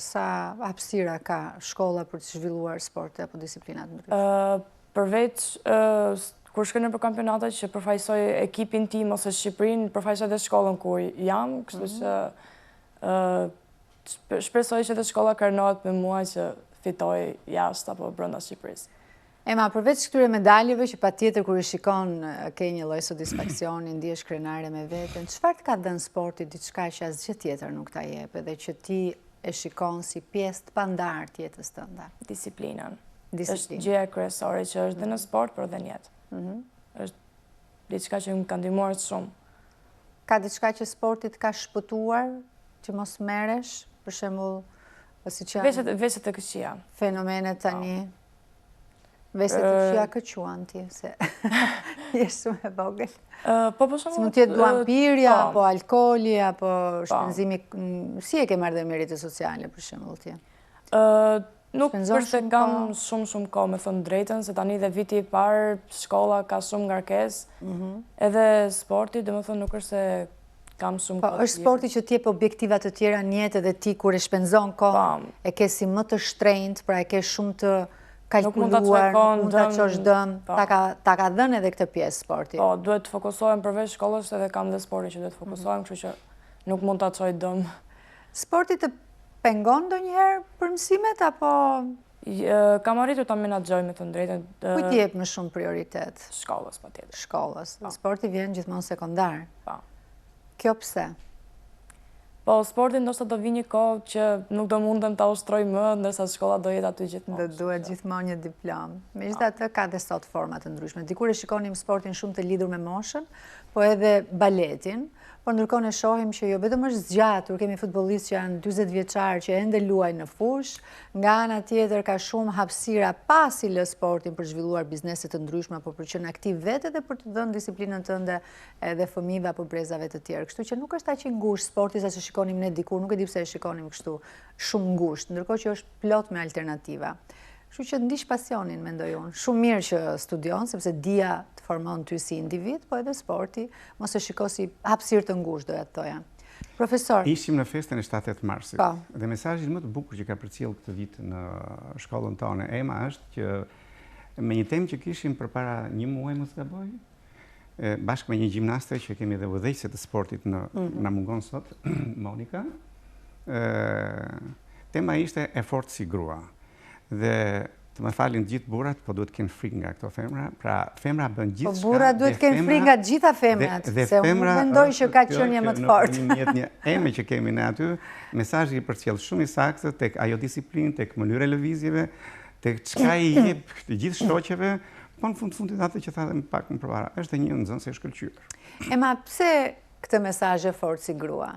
[SPEAKER 1] sa hapësira ka shkolla për të zhvilluar sporte apo disiplina të
[SPEAKER 4] ndryshme? Përveç, kur shkoj nëpër kampionate që përfaqësoj ekipin tim ose Shqipërinë, përfaqësoj dhe shkollën ku jam, kështu mhm. që shpresoj që dhe shkolla krenohet me mua që fitoj jashtë apo brenda Shqipërisë.
[SPEAKER 1] Ema, përveç këtyre medaljeve që patjetër kur i shikon ke një lloj satisfaksioni, ndihesh krenare me veten, çfarë të ka dhënë sporti diçka që asgjë tjetër nuk ta jep edhe që ti e shikon si pjesë të pandarë të jetës
[SPEAKER 4] tënde? Disiplinën. Është gjëja kryesore që është dhe në sport, por dhe në jetë. Mhm. Është diçka që më ka ndihmuar
[SPEAKER 1] shumë. Ka diçka që sporti të ka shpëtuar, që mos merresh, për shembull,
[SPEAKER 4] siç janë... Veset e këqija.
[SPEAKER 1] Fenomenet tani. Po. Veset e këqija kë quan ti, se je shumë e
[SPEAKER 4] vogël. Po,
[SPEAKER 1] po shumë... Si mund të jetë duhanpirja, po. apo alkooli, apo po. shpenzimi... Si e ke marrë dhe me rrjetet sociale, për shembull
[SPEAKER 4] ti? Nuk është se kam shumë shumë kohë, me thënë të drejtën, se tani dhe viti i parë, shkolla ka shumë ngarkesë, mhm. edhe sporti, domethënë nuk është se kam shumë
[SPEAKER 1] po, kohë. është sporti që të jep objektiva të tjera në jetë dhe ti kur e shpenzon kohën, po. e ke si më të shtrenjtë, pra e ke shumë të kalkuluar, nuk mund ta çosh dëm, po. ta ka dhënë edhe këtë pjesë
[SPEAKER 4] sporti. Po, duhet të fokusohem përveç shkollës edhe kam dhe sportin që duhet të fokusohem, mhm. kështu që nuk mund ta çoj dëm.
[SPEAKER 1] Sporti të pengon ndonjëherë për mësimet apo
[SPEAKER 4] Kam arritur ta menaxhoj me thënë të drejtën.
[SPEAKER 1] Kujt i jep më shumë prioritet?
[SPEAKER 4] Shkollës, patjetër.
[SPEAKER 1] Shkollës. Po. Sporti vjen gjithmonë sekondar.
[SPEAKER 4] Po.
[SPEAKER 1] Kjo pse?
[SPEAKER 4] Po, sporti ndoshta do vijë një kohë që nuk do mundem ta ushtroj më, ndërsa shkolla do jetë aty
[SPEAKER 1] gjithmonë. Do duhet gjithmonë një diplomë. Megjithatë ka dhe sot forma të ndryshme. Dikur e shikonim sportin shumë të lidhur me moshën, po edhe baletin, por ndërkohë ne shohim që jo vetëm është zgjatur, kemi futbollistë që janë 40 vjeçarë që ende luajnë në fushë, nga ana tjetër ka shumë hapësira pasi lë sportin për zhvilluar biznese të ndryshme apo për qenë aktiv vetë dhe për të dhënë disiplinën tënde edhe fëmijëve apo brezave të tjerë. Kështu që nuk është aq i ngushtë sporti sa që. shikonim ne dikur, nuk e di pse e shikonim kështu shumë ngushtë, ndërkohë që është plot me alternativa. Kështu që ndiq pasionin, mendoj unë. Shumë mirë që studion, sepse dija të formon ty si individ, po edhe sporti, mos e shiko si hapësirë të ngushtë, doja të thoja. Profesor.
[SPEAKER 2] Ishim në festën e 7 marsit. Po. Dhe mesazhin më të bukur që ka përcjellë këtë vit në shkollën tonë, Ema, është që me një temë që kishim përpara një muaj, mos gaboj, bashkë me një gjimnaste që kemi dhe udhëheqëse të sportit në mm -hmm. na mungon sot, Monika. Tema ishte e fortë si grua. Dhe të më falin gjithë burrat, po duhet të kenë frikë nga këto femra. Pra, femra bën
[SPEAKER 1] gjithçka. Po burrat duhet të kenë frikë nga të gjitha femrat, se unë nuk mendoj që ka qenie më të fortë.
[SPEAKER 2] Në një eme që kemi ne aty, mesazhi i përcjell shumë i saktë tek ajo disiplinë, tek mënyra e lëvizjeve, tek çka i jep të gjithë shoqeve, Po në fund fundit atë që tha dhe më pak më përpara, është një nxënëse e
[SPEAKER 1] shkëlqyer. Ema, pse këtë mesazh e fortë si grua?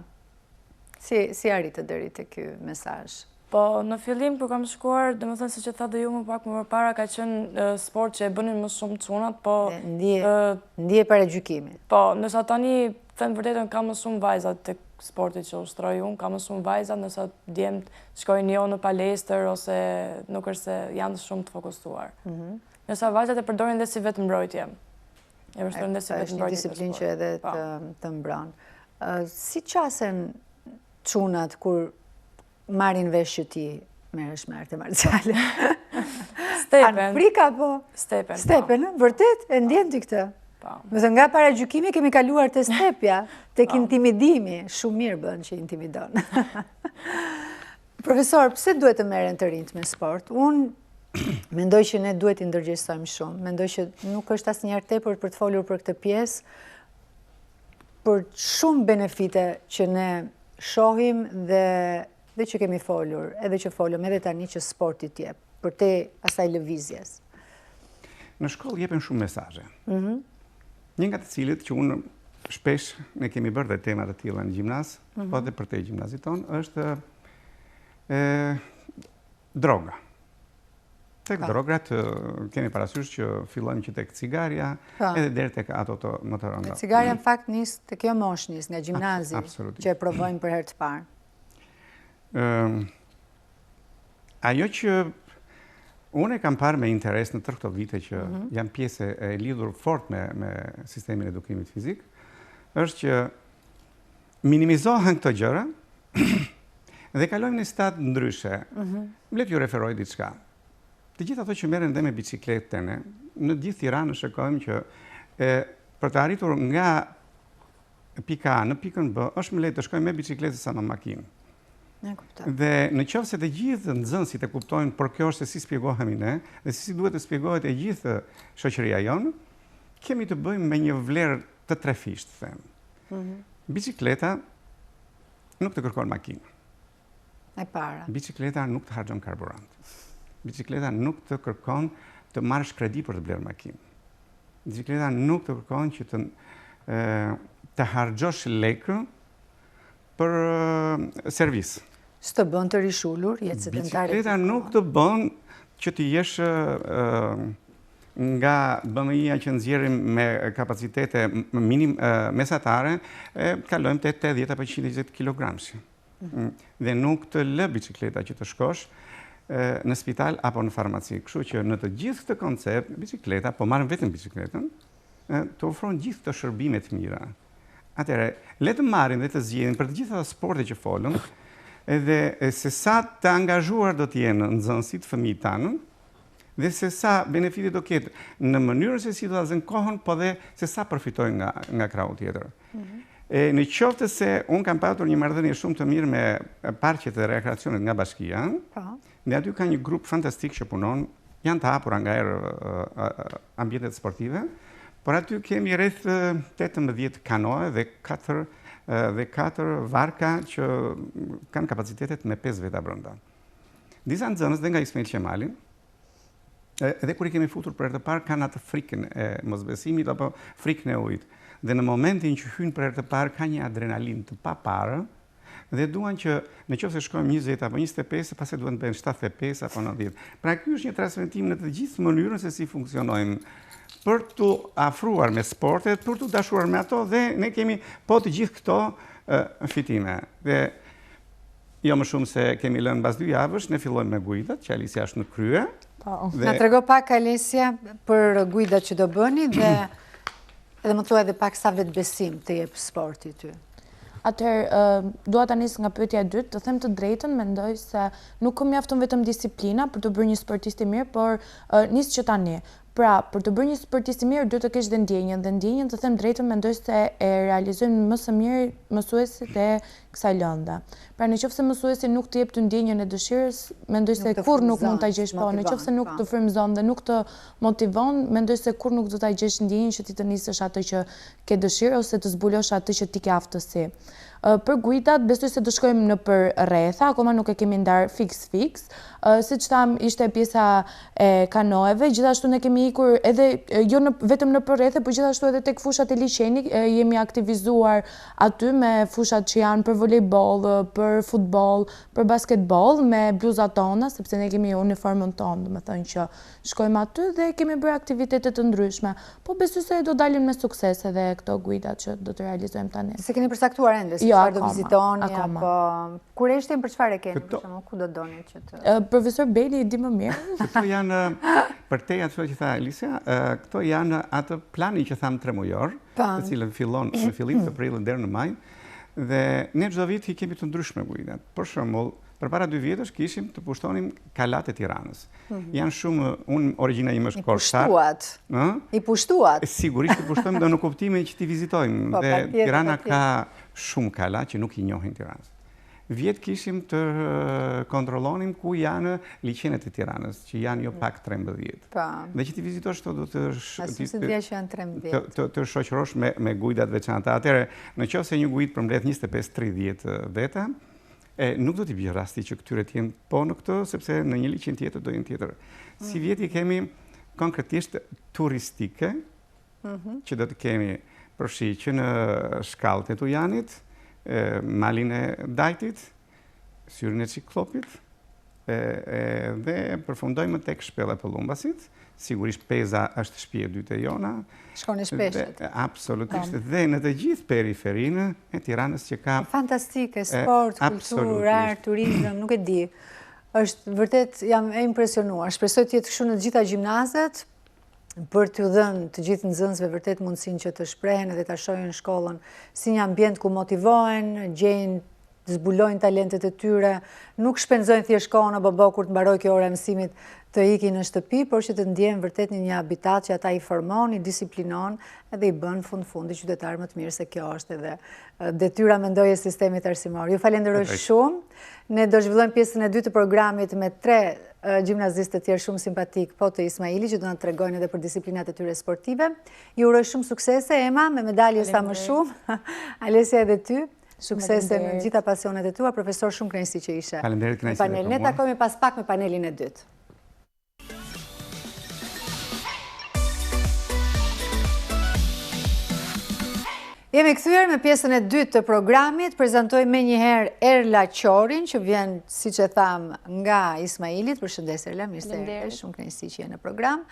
[SPEAKER 1] Si, si arritët deri te ky mesazh?
[SPEAKER 4] Po, në fillim kur kam shkuar, domethënë siç e thatë dhe ju më pak më përpara, ka qenë sport që e bënin më shumë çunat, po...
[SPEAKER 1] Ndje paragjykimi.
[SPEAKER 4] Po, ndërsa tani, them të vërtetën, ka më shumë vajza te sporti që ushtroj unë, ka më shumë vajza, ndërsa djemtë shkojnë jo në palestër, ose nuk është se janë shumë të fokusuar. Mhm. Ndërsa vajzat e përdorin dhe si vetëmbrojtje.
[SPEAKER 1] E përdorin dhe si vetëmbrojtje. Është një disiplinë që edhe po. të mbron. Si qasen çunat kur marrin vesh që ti merresh me arte marciale?
[SPEAKER 4] Stepen. Kanë
[SPEAKER 1] frikë apo?
[SPEAKER 4] Stepen.
[SPEAKER 1] Po. Stepen, vërtet? E ndjen ti këtë? Po. Domethënë nga paragjykimi kemi kaluar te stepja, tek po. intimidimi. Shumë mirë bën që intimidon. Profesor, pse duhet të merren të rinjtë me sport? Unë mendoj që ne duhet t'i ndërgjegjësojmë shumë. Mendoj që nuk është asnjëherë tepër për të folur për këtë pjesë, për shumë benefite që ne shohim dhe dhe që kemi folur, edhe që folëm edhe tani që sporti të jep, përtej asaj lëvizjes.
[SPEAKER 2] Në shkollë jepen shumë mesazhe. Mhm. Një nga të cilët që unë shpesh ne kemi bërë dhe tema të tilla në gjimnaz, mm -hmm. po edhe përtej gjimnazit tonë, është e, droga. Tek pa. Drogat kemi parasysh që fillojmë që tek cigarja, edhe deri tek ato të më të
[SPEAKER 1] rënda. Cigarja në fakt nis te kjo moshë nis nga gjimnazi që e provojnë për herë të parë.
[SPEAKER 2] Ëm Ajo që unë e kam parë me interes në tërë këto vite që mm -hmm. jam pjesë e lidhur fort me, me sistemin e edukimit fizik, është që minimizohen këto gjëra dhe kalojmë në stad ndryshe. Mm -hmm. Le t'ju referoj diçka. Të gjithë ato që merren dhe me bicikletë te ne, në gjithë Tiranën shikojmë që e, për të arritur nga pika A në pikën B, është më lehtë të shkojmë me bicikletë sesa me makinë. Dhe në qoftë se të gjithë nxënësit e kuptojnë, por kjo është se si spjegohemi ne, dhe se si duhet të spjegohet e gjithë shoqëria jonë, kemi të bëjmë me një vlerë të trefishtë, them. Mm -hmm. Bicikleta nuk të kërkon makinë.
[SPEAKER 1] E para.
[SPEAKER 2] Bicikleta nuk të harxhon karburant. Bicikleta nuk të kërkon të marrësh kredi për të blerë makinë. Bicikleta nuk të kërkon që të të harxhosh lekë për servis.
[SPEAKER 1] S'të bën të rrish ulur, jetë
[SPEAKER 2] sedentare. Bicikleta nuk të bën që të jesh nga BMI-ja që nxjerrim me kapacitete minim, mesatare, kalojmë te 80 apo 120 kg. Mm. Dhe nuk të lë bicikleta që të shkosh në spital apo në farmaci. Kështu që në të gjithë këtë koncept, bicikleta, po marrim vetëm bicikletën, të ofron gjithë këto shërbime të mira. Atëherë, le të marrin dhe të zgjedhin për të gjitha ato sporte që folëm, edhe se sa të angazhuar do të jenë nxënësit, fëmijët tanë, dhe se sa benefiti do ketë në mënyrën se si do ta zënë kohën, po dhe se sa përfitojnë nga nga krahu tjetër. Mm -hmm. E në qoftë se unë kam patur një marrëdhënie shumë të mirë me parqet e rekreacionit nga bashkia, po. Dhe aty ka një grup fantastik që punon, janë të hapura nga herë ambientet sportive, por aty kemi rreth 18 kanoe dhe 4 dhe 4 varka që kanë kapacitetet me 5 veta brenda. Disa nxënës dhe nga Ismail Qemali, edhe kur i kemi futur për herë të parë kanë atë frikën e mosbesimit apo frikën e ujit. Dhe në momentin që hyjnë për herë të parë ka një adrenalinë të paparë, dhe duan që në qoftë se shkojmë 20 apo 25, pastaj duhen të bëhen 75 apo 90. Pra ky është një transmetim në të gjithë mënyrën se si funksionojmë për t'u afruar me sportet, për t'u dashuruar me ato dhe ne kemi po të gjithë këto fitime. Dhe jo më shumë se kemi lënë mbas dy javësh, ne fillojmë me guidat, që Alicia është në krye.
[SPEAKER 1] Po. Na trego pak Alicia për guidat që do bëni dhe edhe më thuaj edhe pak sa vetëbesim të jep sporti ty.
[SPEAKER 3] Atëherë, dua ta nis nga pyetja e dytë, të them të drejtën, mendoj se nuk mjafton vetëm disiplina për t'u bërë një sportist i mirë, por nis që tani. Pra, për t'u bërë një sportist i mirë duhet të kesh dhe ndjenjën, dhe ndjenjën të them të drejtën mendoj se e realizojnë më së miri mësuesit e kësaj lënde. Pra, në qoftë se mësuesi nuk të jep ty ndjenjën e dëshirës, mendoj se kurrë nuk mund ta gjesh, po, në qoftë se nuk po. të frymëzon dhe nuk të motivon, mendoj se kurrë nuk do ta gjesh ndjenjën që ti të nisësh atë që ke dëshirë ose të zbulosh atë që ti ke aftësi. Për guidat, besoj se do shkojmë nëpër rretha, akoma nuk e kemi ndarë fiks fiks. Siç thamë, ishte pjesa e kanoeve, gjithashtu ne kemi ikur edhe jo në, vetëm nëpër rrethe, por gjithashtu edhe tek fushat e liqenit, jemi aktivizuar aty me fushat që janë për volejboll, për futboll, për basketboll, me bluzat tona, sepse ne kemi uniformën tonë, domethënë që shkojmë aty dhe kemi bërë aktivitete të ndryshme. Po besoj se do dalim me sukses edhe këto guidat që do të realizojmë tani.
[SPEAKER 1] S'e keni përcaktuar ende, se jo, çfarë do vizitoni, apo kureshtjen për çfarë e keni, për shembull, ku do doni që
[SPEAKER 3] të... Profesor Beni i di më mirë.
[SPEAKER 2] Këto janë, përtej atyre që tha Alicia, këto janë atë plani që thamë tremujor, të cilën fillon në fillim të prillit deri në maj, dhe ne çdo vit i kemi të ndryshme guidat. Për shembull, Përpara dy vjetësh kishim të pushtonim kalatë e Tiranës. Mhm. Janë shumë, unë origjina ime është
[SPEAKER 1] korçar. I pushtuat. Ë? I pushtuat.
[SPEAKER 2] Sigurisht i pushtojmë dhe në kuptimin që t'i vizitojmë. Po, dhe Tirana ka shumë kala që nuk i njohin Tiranës. Vjet kishim të kontrollonim ku janë liqenet e Tiranës, që janë jo pak 13. Po. Dhe që t'i vizitosh këto do të
[SPEAKER 1] të
[SPEAKER 2] të të shoqërosh me me guida të veçanta. Atëherë, në qoftë se një guidë përmbledh 25-30 veta, E nuk do t'i bjerë rasti që këtyre të jenë po në këtë, sepse në një liqen tjetër do jenë tjetër. Mm. Sivjet i kemi konkretisht turistike, mhm. që do të kemi përfshi që në shkallët e Tujanit, malin e Dajtit, syrin e Ciklopit, e, e, dhe përfundojmë tek shpella e Pëllumbasit, sigurisht Peza është shtëpi e dytë e jona.
[SPEAKER 1] Shkoni shpesh.
[SPEAKER 2] Absolutisht. Dhe në të gjithë periferinë e Tiranës që ka...
[SPEAKER 1] Fantastike, sport, kulturë, art, turizëm, nuk e di. është vërtet, jam e impresionuar. Shpresoj të jetë kështu në të gjitha gjimnazet, për t'u dhënë të gjithë nxënësve vërtet mundësinë që të shprehen edhe ta shohin shkollën si një ambient ku motivohen, gjejnë zbulojnë talentet e tyre, nuk shpenzojnë thjesht kohën obobo kur të mbarojë kjo ora e mësimit të ikin në shtëpi, por që të ndjehen vërtet në një habitat që ata i formon, i disiplinon edhe i bën fund fundit qytetarë më të mirë se kjo është edhe detyra mendoj e sistemit arsimor. Ju falenderoj shumë. Ne do zhvillojmë pjesën e dytë të programit me tre gjimnazistë të tjerë shumë simpatikë, po të Ismailit që do na tregojnë edhe për disiplinat e tyre sportive. Ju uroj shumë suksese Ema me medalje sa më shumë. Alesia edhe ty. Suksese në gjitha pasionet e tua, profesor shumë kënaqësi që ishe.
[SPEAKER 2] Faleminderit kënaqësi.
[SPEAKER 1] Panel. Ne takohemi pas pak me panelin e dytë. Jemi kthyer me pjesën e dytë të programit, prezantoj menjëherë Erla Qorin, që vjen, siç e thamë, nga Ismailit. Përshëndetje Erla, mirë se erdhe, shumë kënaqësi që je në program.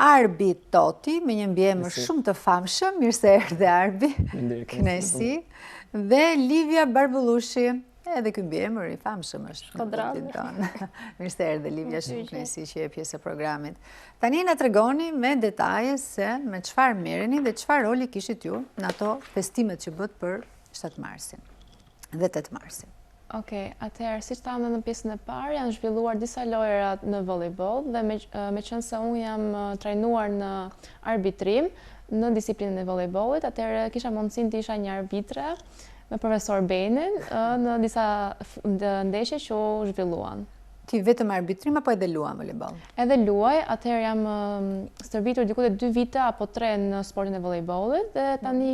[SPEAKER 1] Arbi Toti, me një mbiemër shumë të famshëm, mirë se erdhe Arbi, kënaqësi, dhe Livia Barbullushi, edhe ky mbiemër i famshëm është.
[SPEAKER 5] Shkodran.
[SPEAKER 1] Mirë se erdhe Livia, shumë kënaqësi që je pjesë e programit. Tani na tregoni me detaje se me çfarë merreni dhe çfarë roli kishit ju në ato festimet që bëtë për 7 marsin dhe 8 marsin.
[SPEAKER 5] Okej, atëherë, siç thamë në pjesën e parë, janë zhvilluar disa lojëra në volejboll dhe me, meqenëse unë jam trajnuar në arbitrim, në disiplinën e volejbollit, atëherë kisha mundësinë të isha një arbitre me profesor Benin në disa ndeshje që u zhvilluan.
[SPEAKER 1] Ti vetëm arbitrim apo edhe luan volejboll?
[SPEAKER 5] Edhe luaj, atëherë jam stërvitur diku te 2 vite apo 3 në sportin e volejbollit dhe tani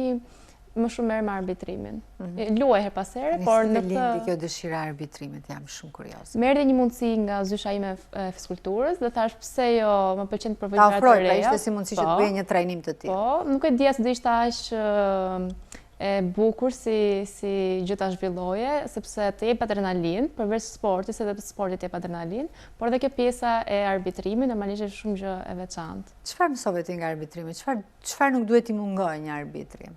[SPEAKER 5] më shumë merrem me arbitrimin. Mhm. Luaj herë pas here, por
[SPEAKER 1] në këtë... lindi kjo dëshira e arbitrimit, jam shumë
[SPEAKER 5] kurioze. Më erdhi një mundësi nga zysha ime e fiskulturës dhe thashë pse jo, më pëlqen të provoj gjëra të reja.
[SPEAKER 1] Ta ofroi, pra ishte si mundësi që të po. bëje një trajnim të
[SPEAKER 5] tillë. Po, nuk e dija se do ishte aq e bukur si si gjë ta zhvilloje, sepse të jep adrenalinë, përveç sportit, se edhe sporti të jep adrenalinë, por edhe kjo pjesa e arbitrimit normalisht është shumë gjë e
[SPEAKER 1] veçantë. Çfarë mësove ti nga arbitrimi? Çfarë Çfarë nuk duhet t'i mungojë një arbitri?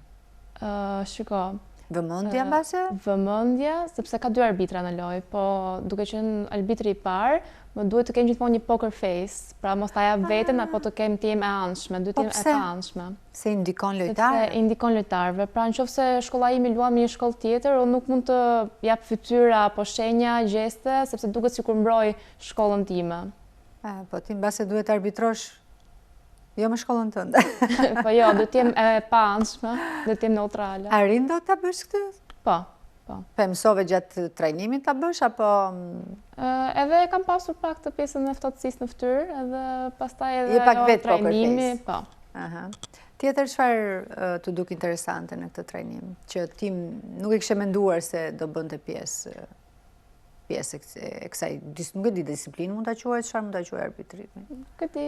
[SPEAKER 5] Shiko.
[SPEAKER 1] Vëmendja mbase?
[SPEAKER 5] Vëmendja, sepse ka dy arbitra në lojë, po duke qenë arbitri i parë, më duhet të kem gjithmonë një poker face, pra mos ta jap veten apo të kem të jem e anshme, duhet të po jem e paanshme.
[SPEAKER 1] Se i ndikon lojtarëve?
[SPEAKER 5] Sepse i ndikon lojtarëve. Pra në qoftë se shkolla ime luan me një shkollë tjetër, unë nuk mund të jap fytyra apo shenja, gjeste, sepse duket sikur mbroj shkollën
[SPEAKER 1] time. Po ti mbase duhet të arbitrosh jo me shkollën tënde.
[SPEAKER 5] Po jo, do të jem e paanshme, do të jem neutrale.
[SPEAKER 1] Arrin dot ta bësh këtë?
[SPEAKER 5] Po, po.
[SPEAKER 1] Po e mësove gjatë trajnimit ta bësh apo
[SPEAKER 5] Edhe kam pasur pak të pjesën e ftohtësisë në fytyrë, edhe pastaj edhe ajo trajnimi,
[SPEAKER 1] po. Aha. Tjetër çfarë t'u duk interesante në këtë trajnim, që ti nuk e kishe menduar se do bënte pjesë pjesë e kësaj, nuk e di disiplinë mund ta quaj, çfarë mund ta quaj
[SPEAKER 5] arbitrimin? Nuk e di,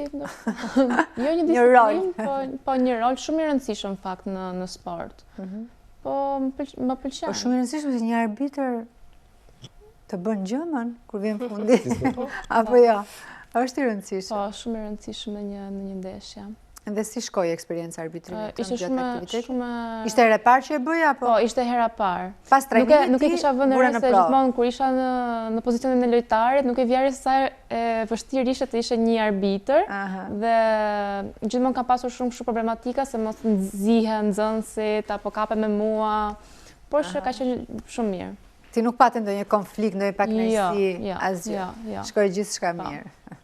[SPEAKER 5] jo një disiplinë, po, po një rol shumë i rëndësishëm në fakt në në sport. Mhm. Po më pëlqen.
[SPEAKER 1] Po shumë i rëndësishëm se një arbitër të bën gjëmën kur vjen fundi. Apo jo. Është i
[SPEAKER 5] rëndësishëm. Po, shumë i rëndësishëm në një në një
[SPEAKER 1] ndeshje. Dhe si shkoi eksperienca e arbitrimit tënd gjatë aktivitetit? Shumë... Ishte hera e parë që e bëje apo?
[SPEAKER 5] Po, ishte hera e parë.
[SPEAKER 1] Pas trajnimit
[SPEAKER 5] nuk e kisha vënë re se gjithmonë kur isha në në pozicionin e lojtarit, nuk e vija re se sa e vështirë ishte të ishe një arbitër dhe gjithmonë kam pasur shumë kështu problematika se mos nxihen nxënësit apo kapen me mua, por që ka qenë shumë mirë.
[SPEAKER 1] Ti nuk pate ndonjë konflikt, ndonjë pakënaqësi, jo, jo, asgjë. Jo, jo. Shkoi gjithçka po. mirë.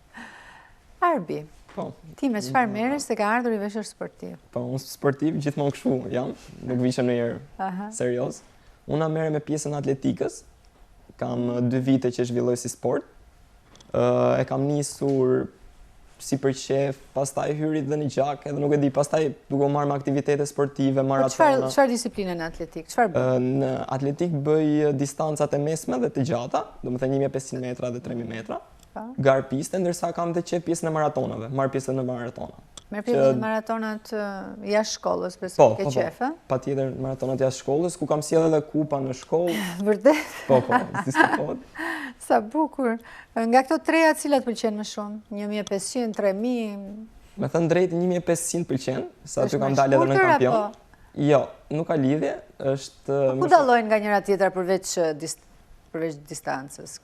[SPEAKER 1] Arbi, po. ti me çfarë merresh se ke ardhur i veshur
[SPEAKER 6] sportiv? Po, unë sportiv gjithmonë kështu jam, nuk vishem ndonjëherë serioz. Unë merrem me pjesën e atletikës, kam dy vite që e zhvilloj si sport. E kam nisur si për qejf, pastaj hyri dhe në gjak, edhe nuk e di, pastaj duke u marrë me aktivitete sportive, po
[SPEAKER 1] maratona. Çfarë disipline në atletikë? Çfarë
[SPEAKER 6] bën? Në atletikë bëj distancat e mesme dhe të gjata, domethënë 1500 metra dhe 3000 metra. Po. Garë piste, ndërsa kam dhe qejf pjesën e maratonave, marr pjesë në
[SPEAKER 1] maratona. Merr pjesë në maratonat jashtë shkollës, besoj po, ke po, po. qejf,
[SPEAKER 6] ë? Patjetër maratonat jashtë shkollës, ku kam sjellë edhe kupa në shkollë.
[SPEAKER 1] Vërtet?
[SPEAKER 6] Po, po, s'diskutohet.
[SPEAKER 1] Sa bukur. Nga këto treja, cilat pëlqen më shumë? 1500, 3000?
[SPEAKER 6] Me thënë drejt, 1500 pëlqen, sa aty kam dalë edhe në kampion. Jo, nuk ka lidhje,
[SPEAKER 1] është... Po ku dallojnë nga njëra tjetra përveç, përveç distancës?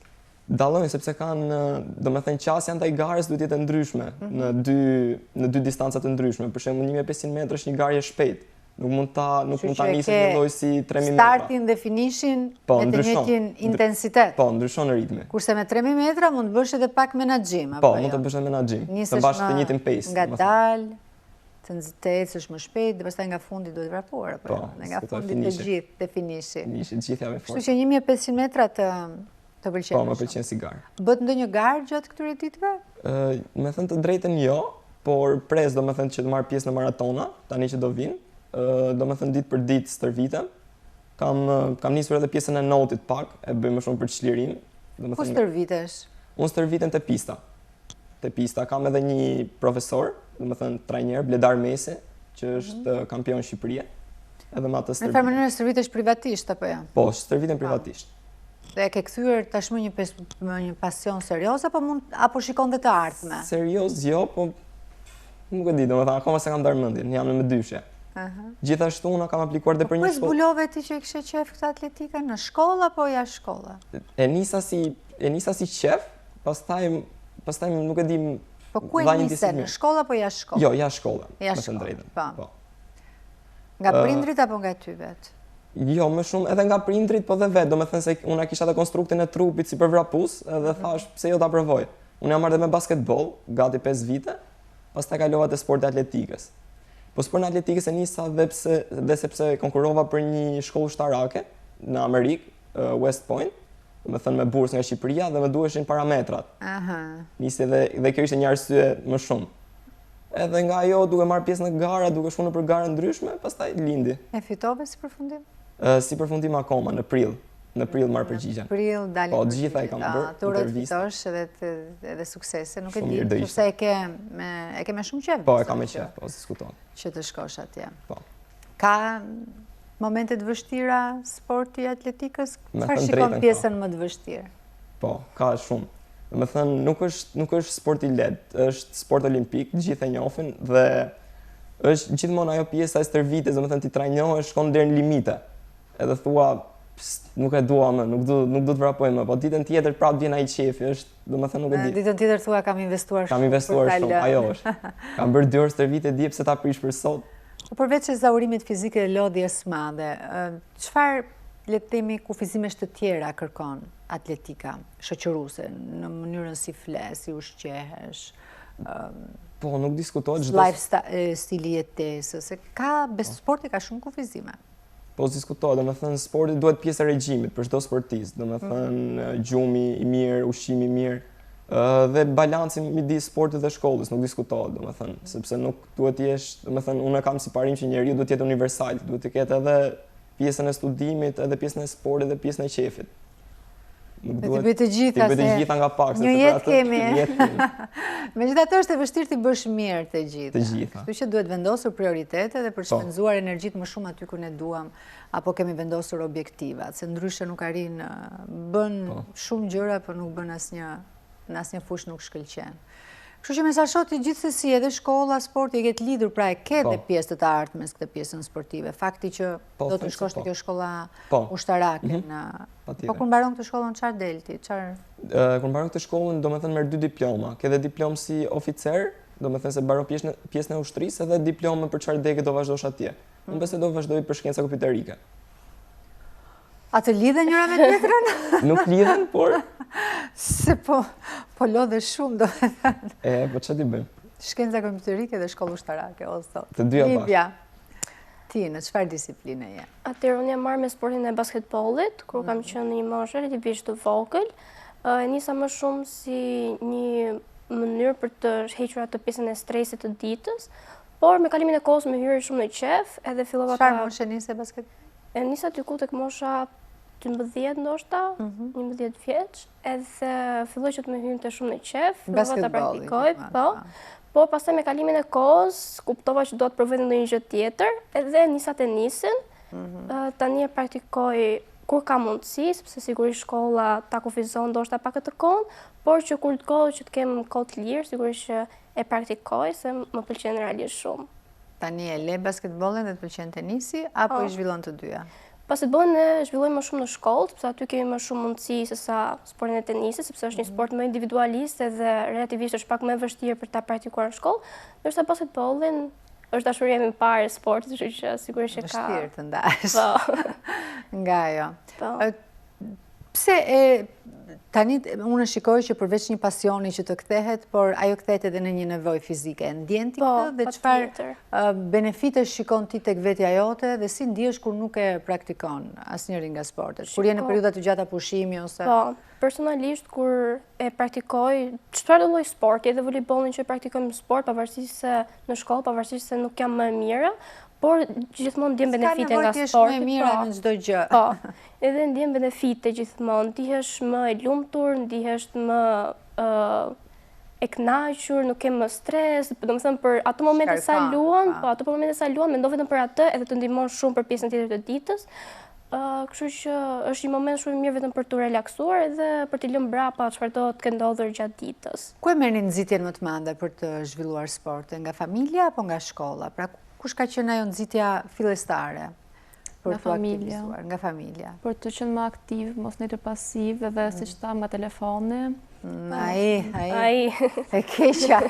[SPEAKER 6] Dallojnë sepse kanë, domethënë qasja ndaj garës duhet të jetë e ndryshme mhm. në dy në dy distanca të ndryshme. Për shembull, 1500 metra është një garë e shpejtë. Nuk mund ta nuk mund ta nisësh një lloj si
[SPEAKER 1] 3000 metra. Startin dhe finishin po, me të njëjtin intensitet.
[SPEAKER 6] Po, ndryshon ritmi.
[SPEAKER 1] Kurse me 3000 metra mund të bësh edhe pak menaxhim
[SPEAKER 6] apo Po, mund të jo? bësh edhe menaxhim.
[SPEAKER 1] Të mbash të njëjtin pace. Ngadalë, të të ecësh më shpejt dhe pastaj nga fundi duhet vrapuar apo
[SPEAKER 6] jo? Po,
[SPEAKER 1] nga fundi të gjithë te
[SPEAKER 6] finishi. Finishi, të gjithë
[SPEAKER 1] jam i fortë. Kështu që 1500 metra të Të
[SPEAKER 6] pëlqen? Po, më pëlqen si
[SPEAKER 1] garë. Bëtë ndonjë garë gjatë këtyre
[SPEAKER 6] ditëve? Me thënë të drejtën jo, por pres domethënë që të marr pjesë në maratona, tani që do vinë, domethënë ditë për ditë stërvitem. Kam, kam nisur edhe pjesën e notit pak, e bëj më shumë për
[SPEAKER 1] çlirim. Ku stërvitesh?
[SPEAKER 6] Unë stërvitem te pista. Te pista kam edhe një profesor, domethënë trajner, Bledar Mesi, që mhm. është kampion Shqipërie.
[SPEAKER 1] Edhe me atë stërvitem. Në farë mënyre stërvitesh privatisht, apo
[SPEAKER 6] jo? Po, stërvitem privatisht.
[SPEAKER 1] Dhe e ke kthyer tashmë një pes, një pasion serioz apo mund apo shikon dhe të
[SPEAKER 6] ardhme? Serioz jo, po nuk e di, domethënë akoma s'e kam ndarë mendjen, jam në mëdyshje. Aha. Gjithashtu unë kam aplikuar dhe po për
[SPEAKER 1] një shkollë. Po zbulove ti që e kishe qejf këtë atletikën në shkollë apo jashtë
[SPEAKER 6] shkolle? E nisa si e nisa si qejf, pastaj pastaj nuk e di.
[SPEAKER 1] Po ku e nise, në shkollë apo jashtë
[SPEAKER 6] shkolle? Jo, jashtë shkolle, me thënë drejtën.
[SPEAKER 1] Po. po. Nga prindrit apo nga ty
[SPEAKER 6] vetë? Jo, më shumë edhe nga prindrit, po dhe vetë, domethënë se unë kisha edhe konstruktin e trupit si për vrapus, edhe mhm. thash pse jo ta provoj. Unë jam marrë dhe me basketbol, gati 5 vite, pastaj kalova te sporti i atletikës. Po sportin e atletikës e nisa dhe pse dhe sepse konkurrova për një shkollë ushtarake në Amerikë, West Point, domethënë me bursë nga Shqipëria dhe më duheshin parametrat.
[SPEAKER 1] Aha.
[SPEAKER 6] Nisi dhe dhe kjo ishte një arsye më shumë. Edhe nga ajo duke marrë pjesë në gara, duke shkuar nëpër gara ndryshme, pastaj
[SPEAKER 1] lindi. E fitove si
[SPEAKER 6] përfundim? Ë si përfundim akoma në prill. Në prill marr
[SPEAKER 1] përgjigjen. Në prill
[SPEAKER 6] dalin. Po, të gjitha i kam bërë.
[SPEAKER 1] Të uroj të fitosh edhe të, edhe suksese, nuk e di, sepse e ke me e ke me shumë qejf.
[SPEAKER 6] Po, e kam me qejf, po, s'diskutohet.
[SPEAKER 1] Që të shkosh atje.
[SPEAKER 6] Po.
[SPEAKER 1] Ka momente të vështira sporti i atletikës? Çfarë shikon pjesën më të
[SPEAKER 6] vështirë? Po, ka shumë. Domethënë, nuk është, nuk është sport i lehtë, është sport olimpik, të gjithë e njohin dhe është gjithmonë ajo pjesa e stërvitjes, domethënë ti trajnohesh, shkon deri në limite. Edhe thua, nuk e dua më, nuk du, nuk du të vrapoj më, po ditën tjetër prapë vjen ai qefi, është, domethënë nuk e di.
[SPEAKER 1] Ditën tjetër thua kam investuar
[SPEAKER 6] shumë. Kam investuar shumë, ajo është. Kam bërë dy orë stërvitje dje pse ta prish për
[SPEAKER 1] sot. Po përveç ezaurimit fizik e lodhjes së madhe, çfarë le të themi kufizimesh të tjera kërkon atletika shoqëruese në mënyrën si fle, si ushqehesh?
[SPEAKER 6] Po, nuk diskutohet
[SPEAKER 1] çdo lifestyle, stili i jetesës, se ka po. sporti ka shumë kufizime.
[SPEAKER 6] Po s'diskutohet, domethënë sporti duhet pjesë e regjimit për çdo sportist, domethënë mm. gjumi i mirë, ushqimi i mirë, dhe balanci midis sportit dhe shkollës nuk diskutohet, domethënë, sepse nuk duhet të jesh, domethënë unë kam si parim që njeriu duhet të jetë universal, duhet të ketë edhe pjesën e studimit, edhe pjesën e sportit dhe pjesën e
[SPEAKER 1] qejfit. Nuk duhet t'i bëjë të gjitha,
[SPEAKER 6] t'i bëjë të gjitha nga pak,
[SPEAKER 1] një jetë kemi. Megjithatë është e vështirë t'i bësh mirë të gjitha.
[SPEAKER 6] Të gjitha.
[SPEAKER 1] Kështu që duhet vendosur prioritete dhe për të po. shpenzuar energjitë më shumë aty ku ne duam apo kemi vendosur objektivat, se ndryshe nuk arrin bën po. shumë gjëra, por nuk bën asnjë në asnjë fushë nuk shkëlqen. Kështu që me sa shoh ti gjithsesi edhe shkolla, sporti e ke të lidhur, pra e ke dhe po. pjesë të të ardhmes këtë pjesën sportive. Fakti që po, do të shkosh te kjo shkolla ushtarake mhm. në Po kur mbaron këtë shkollën çfarë del ti?
[SPEAKER 6] Çfarë? Kur mbaron këtë shkollën, domethënë merr dy diploma. Ke dhe diplomë si oficer, domethënë se mbaron pjesën pjesën e ushtrisë edhe diplomën për çfarë dege do vazhdosh atje. Unë besoj do vazhdoj për shkenca kompjuterike.
[SPEAKER 1] A të lidhen njëra me tjetrën?
[SPEAKER 6] Nuk lidhen, por
[SPEAKER 1] se po po lodhesh shumë
[SPEAKER 6] domethënë. E, po çfarë t'i bëjmë?
[SPEAKER 1] Shkenca kompjuterike dhe shkollë ushtarake, o
[SPEAKER 6] zot. Të dyja bashkë.
[SPEAKER 1] Ti, në çfarë disipline
[SPEAKER 7] je? Atëherë unë jam marrë me sportin e basketbollit, kur kam mm. qenë në një moshë relativisht të vogël. E nisa më shumë si një mënyrë për të hequr atë pjesën e stresit të ditës, por me kalimin e kohës më hyri shumë në qejf, edhe fillova
[SPEAKER 1] ta... Çfarë moshe nise
[SPEAKER 7] basketboll? E nisa diku tek mosha 12 ndoshta, 11 mhm. vjeç, edhe filloi që të më hynte shumë në qejf, fillova ta praktikoj, po. po. Po pastaj me kalimin e kohës, kuptova që do të provoj ndonjë gjë tjetër, edhe nisa tenisin. Mhm. Tani e praktikoj kur kam mundësi, sepse sigurisht shkolla ta kufizon ndoshta pak atë kohën, por që kur të kohë që të kem kohë të lirë, sigurisht që e praktikoj se më pëlqen realisht
[SPEAKER 1] shumë. Tani e le basketbollin dhe të pëlqen tenisi, apo i po. zhvillon të dyja?
[SPEAKER 7] Basketbollin e zhvilloj më shumë në shkollë, sepse aty kemi më shumë mundësi se sa sportin e tenisit, sepse është një mhm. sport më individualist edhe relativisht është pak më e vështirë për ta praktikuar në shkollë, ndërsa basketbollin është dashuria ime e parë e sportit, kështu që sigurisht që
[SPEAKER 1] ka. Vështirë të ndahesh. Po. Nga ajo. Po. Pse e tani unë e shikoj që përveç një pasioni që të kthehet, por ajo kthehet edhe në një nevojë fizike. E ndjen ti po, këtë dhe çfarë benefite shikon ti tek vetja jote dhe si ndihesh kur nuk e praktikon asnjërin nga sportet? Kur je në periudha të gjata pushimi ose
[SPEAKER 7] Po, personalisht kur e praktikoj çfarëdo lloj sporti, edhe volejbollin që e praktikoj në sport, pavarësisht se në shkollë, pavarësisht se nuk jam më e mira, por gjithmonë ndjen benefite nga sporti.
[SPEAKER 1] S'ka nevojë të jesh më e mira po. në çdo gjë.
[SPEAKER 7] Po. Edhe ndjen benefite gjithmonë, ndihesh më e lumtur, ndihesh më e kënaqur, nuk ke më stres, domethënë për ato momente sa luan, po ato momente sa luan, mendon vetëm për atë edhe të ndihmon shumë për pjesën tjetër të ditës. Kështu që është një moment shumë i mirë vetëm për t'u relaksuar edhe për t'i lënë mbrapa çfarëdo të ketë ndodhur gjatë
[SPEAKER 1] ditës. Ku e merrni nxitjen më të madhe për të zhvilluar sporte, nga familja apo nga shkolla? Pra kush ka qenë ajo nxitja fillestare?
[SPEAKER 5] Për t'u
[SPEAKER 1] aktivizuar, nga familja.
[SPEAKER 5] Për të qenë më aktiv, mos ndejtur pasiv edhe mm. siç thamë nga telefoni.
[SPEAKER 1] Mm, ai, ai, ai. E keqja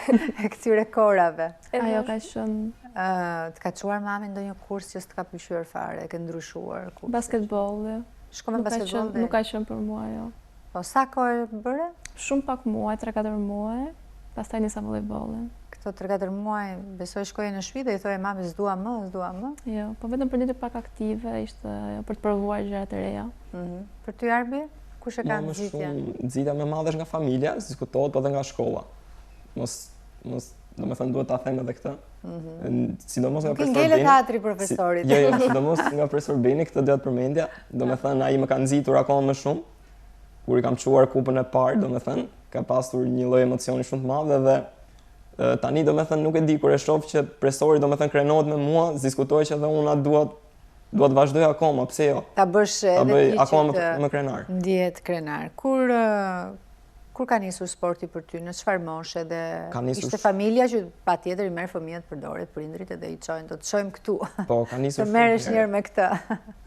[SPEAKER 1] e këtyre kohërave.
[SPEAKER 5] Ajo ka qenë...
[SPEAKER 1] Të ka çuar mami ndonjë kurs që s'të ka pëlqyer fare, e ke ndryshuar
[SPEAKER 5] kursin? Basketbolli.
[SPEAKER 1] Shkove në basketboll?
[SPEAKER 5] Nuk ka qenë për mua, jo.
[SPEAKER 1] Po sa kohë e bëre?
[SPEAKER 5] Shumë pak muaj, 3-4 muaj, pastaj nisa volejbollin.
[SPEAKER 1] Këto 3-4 muaj, besoj shkoje në shtëpi dhe i thoje mami s'dua më, s'dua
[SPEAKER 5] më? Jo, po vetëm për të qenë pak aktive, ishte ajo për të provuar gjëra të
[SPEAKER 1] reja. Mhm. Për ty Arbi, kush e ka
[SPEAKER 6] nxitjen? Nxitja më e madhe është nga familja, s'diskutohet, po edhe nga shkolla. Mos mos, domethënë duhet ta them edhe këtë.
[SPEAKER 1] Mhm.
[SPEAKER 6] Sidomos nga profesor
[SPEAKER 1] Beni. Nuk hatri profesorit.
[SPEAKER 6] Jo, jo, sidomos nga profesor Beni këtë doja të përmendja. Domethënë ai më ka nxitur akoma më shumë kur i kam çuar kupën e parë, domethënë, ka pasur një lloj emocioni shumë të madh dhe tani domethënë nuk e di kur e shoh që profesori domethënë krenohet me mua, s'diskutohet që edhe unë dua dua të vazhdoj akoma, pse jo?
[SPEAKER 1] Ta bësh edhe ti
[SPEAKER 6] akoma më, më krenar.
[SPEAKER 1] Ndihet krenar. Kur. Kur ka nisur sporti për ty, në çfarë moshe dhe ishte familja që patjetër i merr fëmijët për dore, prindërit edhe i çojnë, do të çojmë këtu.
[SPEAKER 6] Po, ka nisur
[SPEAKER 1] të merresh një herë me këtë.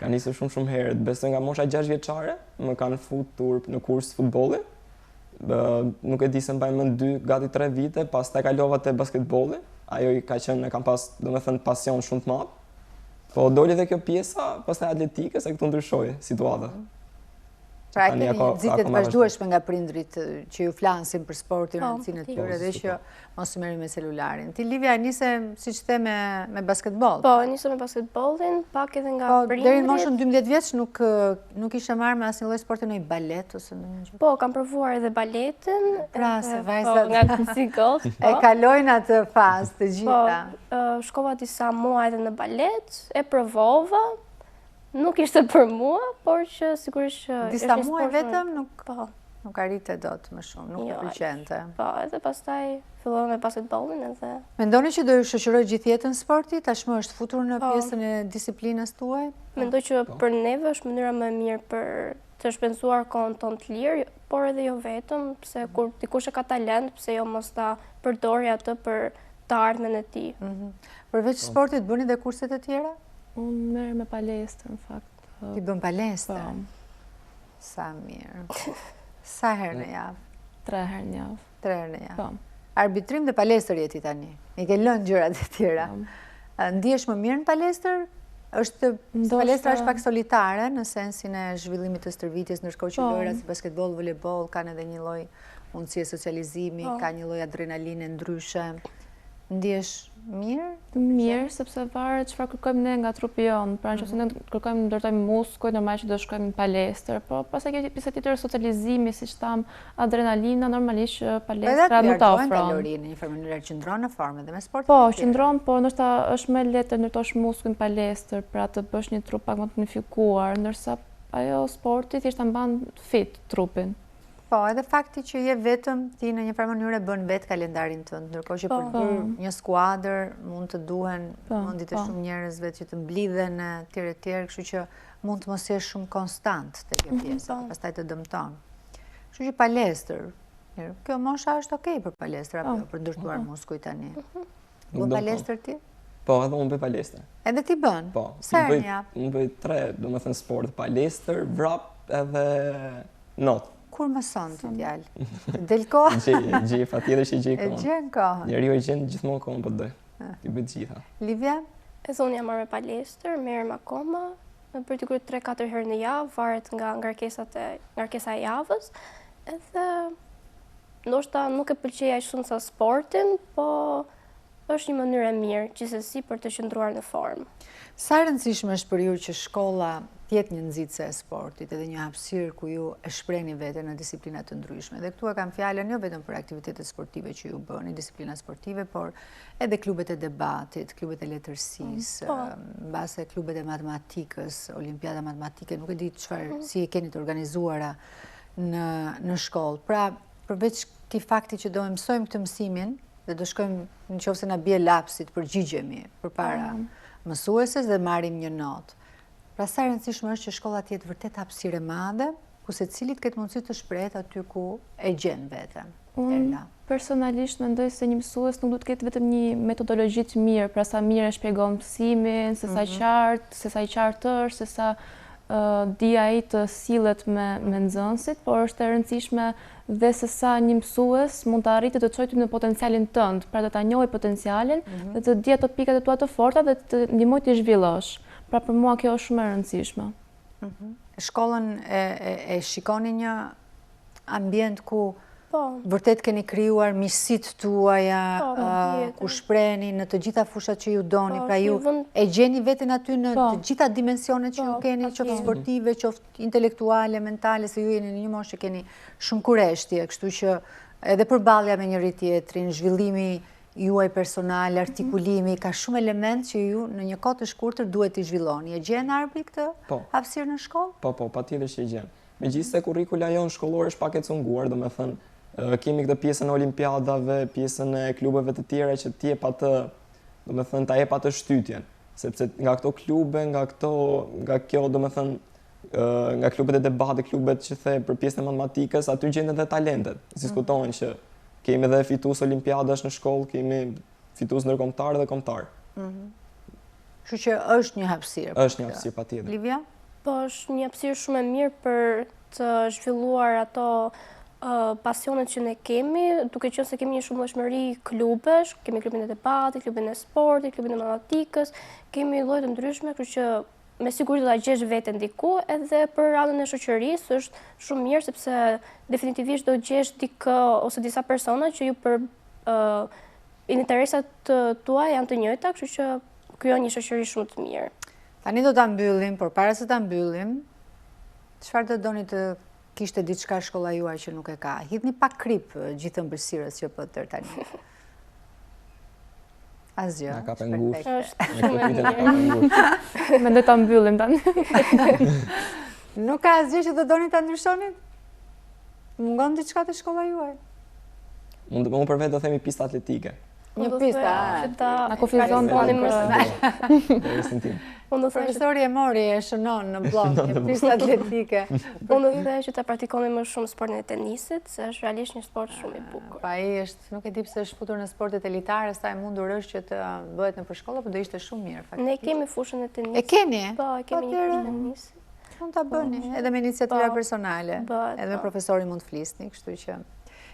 [SPEAKER 6] Ka nisur shumë shumë herët. Besoj nga mosha 6 vjeçare, më kanë futur në kurs futbolli. Nuk e di s'e mbaj mend 2, gati 3 vite, pastaj kalova te basketbolli. Ajo i ka qenë, e kam pas, domethënë, pasion shumë të madh. Po doli dhe kjo pjesa, pastaj atletikës, e këtu ndryshoi situata. Mm.
[SPEAKER 1] Pra e keni një nxitje të vazhdueshme nga prindërit që ju flasin për sportin, po, rëndësinë e tyre dhe që mos të merreni me celularin. Ti Livia e nise, siç the, me, me basketbol.
[SPEAKER 7] Po, e nisa me basketbolin, pak edhe nga
[SPEAKER 1] po, prindërit. Deri në moshën 12 vjeç nuk, nuk ishe marrë me asnjë lloj sporti ndonjë balet ose ndonjë
[SPEAKER 7] gjë. Po, kam provuar edhe baletin.
[SPEAKER 1] Pra, se po, vajzat.
[SPEAKER 7] Po, nga si gotë.
[SPEAKER 1] Po. E kalojnë atë fazë të gjitha.
[SPEAKER 7] Po, shkova disa muaj edhe në balet, e provova, Nuk ishte për mua, por që sigurisht që
[SPEAKER 1] Disa muaj vetëm nuk po. Nuk arrite dot më shumë, nuk të jo, pëlqente.
[SPEAKER 7] Po, edhe pastaj fillova me basketbollin edhe.
[SPEAKER 1] Mendoni që do ju shoqërojë gjithë jetën sporti, tashmë është futur në po. pjesën e disiplinës tuaj?
[SPEAKER 7] Mendoj që po. për neve është mënyra më e mirë për të shpenzuar kohën tonë të lirë, por edhe jo vetëm, pse kur dikush e ka talent, pse jo mos ta përdori atë për të ardhmen e tij.
[SPEAKER 1] Mhm. Përveç sportit, bëni dhe kurse të tjera?
[SPEAKER 5] Unë merrem me palestër, në
[SPEAKER 1] fakt. Ti bën palestër? Po. Sa mirë. Sa herë në javë?
[SPEAKER 5] Tre herë në javë.
[SPEAKER 1] Tre herë në javë.
[SPEAKER 5] Po.
[SPEAKER 1] Arbitrim dhe palestër je ti tani. I ke lënë gjërat e tjera. Po. Ndihesh më mirë në palestër? Është palestra është pak solitare në sensin e zhvillimit të stërvitjes, ndërkohë që po. lojërat si basketboll, volejboll kanë edhe një lloj mundësie socializimi, po. ka një lloj adrenaline ndryshe. Ndihesh mirë?
[SPEAKER 5] Mirë, sepse varet çfarë kërkojmë ne nga trupi jonë. Pra në qoftë se ne kërkojmë ndërtojmë muskuj, normal që do shkojmë në palestër, po pastaj kjo pjesa tjetër socializimi, siç thamë, adrenalina, normalisht që palestra nuk ta
[SPEAKER 1] ofron. Kalori në një farë mënyre qëndron në formë edhe me
[SPEAKER 5] sport. Po, qëndron, po ndoshta është më lehtë të ndërtosh muskuj në palestër, pra të bësh një trup pak më të tonifikuar, ndërsa ajo sporti thjesht ta mban fit trupin.
[SPEAKER 1] Po, edhe fakti që je vetëm, ti në një farë mënyre bën vetë kalendarin tënd, ndërkohë që për të bërë një skuadër mund të duhen po, mendjet e po. shumë njerëzve që të mblidhen e tjerë e tjerë, kështu që mund të mos jesh shumë konstant te kjo mhm, pjesë, po. pastaj të dëmton. Kështu që palestër, kjo mosha është okej për palestër, apo jo, për ndërtuar muskuj tani. Mhm. Bën palestër ti?
[SPEAKER 6] Po, edhe unë bëj palestër.
[SPEAKER 1] Edhe ti bën?
[SPEAKER 6] Po.
[SPEAKER 1] Sa herë në javë?
[SPEAKER 6] Unë bëj tre, domethënë sport, palestër, vrap edhe not.
[SPEAKER 1] Kur mëson ti djalë? Del koha?
[SPEAKER 6] Gjej, gjej, patjetër që gjej
[SPEAKER 1] kohën. E gjen kohën.
[SPEAKER 6] Njeriu e gjen gjithmonë kohën po të dojë. T'i bëjë të gjitha.
[SPEAKER 1] Livia?
[SPEAKER 7] Edhe unë jam marrë me palestër, merrem akoma, për diku 3-4 herë në javë, varet nga ngarkesat e ngarkesa e javës. Edhe Ndoshta nuk e pëlqej aq shumë sa sportin, po është një mënyrë e mirë, gjithsesi për të qëndruar në
[SPEAKER 1] formë. Sa e rëndësishme është për ju që shkolla të jetë një nxitëse e sportit edhe një hapësirë ku ju e shprehni veten në disiplina të ndryshme. Dhe këtu e kam fjalën jo vetëm për aktivitetet sportive që ju bëni, disiplina sportive, por edhe klubet e debatit, klubet e letërsisë, po. mbase klubet e matematikës, olimpiada matematike, nuk e di çfarë, mm. si e keni të organizuara në në shkollë. Pra, përveç këtij fakti që do e mësojmë këtë mësimin dhe do shkojmë në qoftë se na bie lapsi të përgjigjemi përpara mm. mësueses dhe marrim një notë. Pra sa e rëndësishme është që shkolla të jetë vërtet hapësirë e madhe, ku secili të ketë mundësi të shprehet aty ku e gjen veten.
[SPEAKER 5] Unë personalisht mendoj se një mësues nuk duhet të ketë vetëm një metodologji të mirë, pra sa mirë e shpjegon mësimin, se sa mhm. qartë, se sa i qartë është, se sa di ai të sillet me me nxënësit, por është e rëndësishme dhe se sa një mësues mund të arrijë të të çojë ty në potencialin tënd, pra të ta njohë potencialin mhm. dhe të di ato pikat e tua të forta dhe të ndihmojë t'i zhvillosh. Pra për mua kjo është shumë e rëndësishme.
[SPEAKER 1] Mhm. Shkollën e, e, e shikoni një ambient ku po. vërtet keni krijuar miqësitë tuaja, po, ku shpreheni në të gjitha fushat që ju doni, po, pra ju e gjeni veten aty në të gjitha dimensionet që ju keni, qoftë sportive, qoftë intelektuale, mentale, se ju jeni në një moshë që keni shumë kureshtje, kështu që edhe përballja me njëri-tjetrin, zhvillimi juaj personal, mhm. artikulimi, ka shumë elementë që ju në një kohë të shkurtër duhet t'i zhvilloni. E gjen Arbri këtë hapësirë në
[SPEAKER 6] shkollë? Po, po, patjetër që e gjen. Megjithëse kurrikula jonë shkollore është pak e cunguar, domethënë, kemi këtë pjesën e olimpiadave, pjesën e klubeve të tjera që të jep atë, domethënë, ta jep atë shtytjen, sepse nga këto klube, nga këto, nga kjo, domethënë, Nga klubet e debatit, klubet që the për pjesën e matematikës, aty gjenden dhe talentet. Diskutohen që kemi dhe fitues olimpiadash në shkollë, kemi fitues ndërkombëtar dhe kombëtar.
[SPEAKER 1] Mhm. Kështu që është një hapësirë.
[SPEAKER 6] Është një hapësirë patjetër.
[SPEAKER 1] Livia?
[SPEAKER 7] Po, është një hapësirë shumë e mirë për të zhvilluar ato pasionet që ne kemi, duke qenë se kemi një shumëllojshmëri klubesh, kemi klubin e debatit, klubin e sportit, klubin e matematikës, kemi lloje të ndryshme, kështu që me siguri do ta gjesh veten diku, edhe për anën e shoqërisë është shumë mirë sepse definitivisht do gjesh dikë ose disa persona që ju për interesat tuaja janë të njëjta, kështu që krijon një shoqëri shumë të mirë.
[SPEAKER 1] Tani do ta mbyllim, por para se ta mbyllim, çfarë do doni të kishte diçka shkolla juaj që nuk e ka? Hidhni pak kripë gjithë ëmbëlsirës që bëtë deri tani. Asgjë.
[SPEAKER 6] Na ka pengur.
[SPEAKER 7] Është shumë e mirë.
[SPEAKER 5] Mendoj ta mbyllim tani.
[SPEAKER 1] Nuk ka asgjë që do doni ta ndryshoni? Mungon diçka te shkolla juaj?
[SPEAKER 6] Mund të unë për vetë do themi pista atletike.
[SPEAKER 1] Një pista,
[SPEAKER 5] na kufizon
[SPEAKER 7] pak më.
[SPEAKER 1] Unë do Profesori e mori e shënon në bllok, një pista atletike.
[SPEAKER 7] Unë do thoja që ta praktikonim më shumë sportin e tenisit, se është realisht një sport shumë i bukur.
[SPEAKER 1] Pa ai është, nuk e di pse është futur në sportet elitare, sa e mundur është që të bëhet nëpër shkolla, por do ishte shumë mirë
[SPEAKER 7] faktikisht. Ne kemi fushën e tenisit.
[SPEAKER 1] E keni?
[SPEAKER 7] Po, e kemi një fushë tenisi.
[SPEAKER 1] Mund ta bëni, edhe me iniciativa po, personale, edhe me po. profesorin mund të flisni, kështu që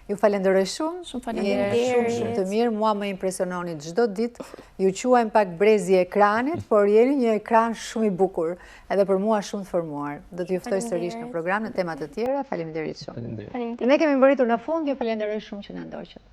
[SPEAKER 1] ju falenderoj shumë.
[SPEAKER 5] Shumë faleminderit.
[SPEAKER 1] Shumë shumë të mirë, mua më impresiononi çdo ditë. Ju quajmë pak brezi i ekranit, por jeni një ekran shumë i bukur, edhe për mua shumë të formuar. Do t'ju ftoj sërish në program në tema të tjera. Faleminderit shumë.
[SPEAKER 6] Faleminderit.
[SPEAKER 1] Ne kemi mbërritur në fund, ju falenderoj shumë që na ndoqët.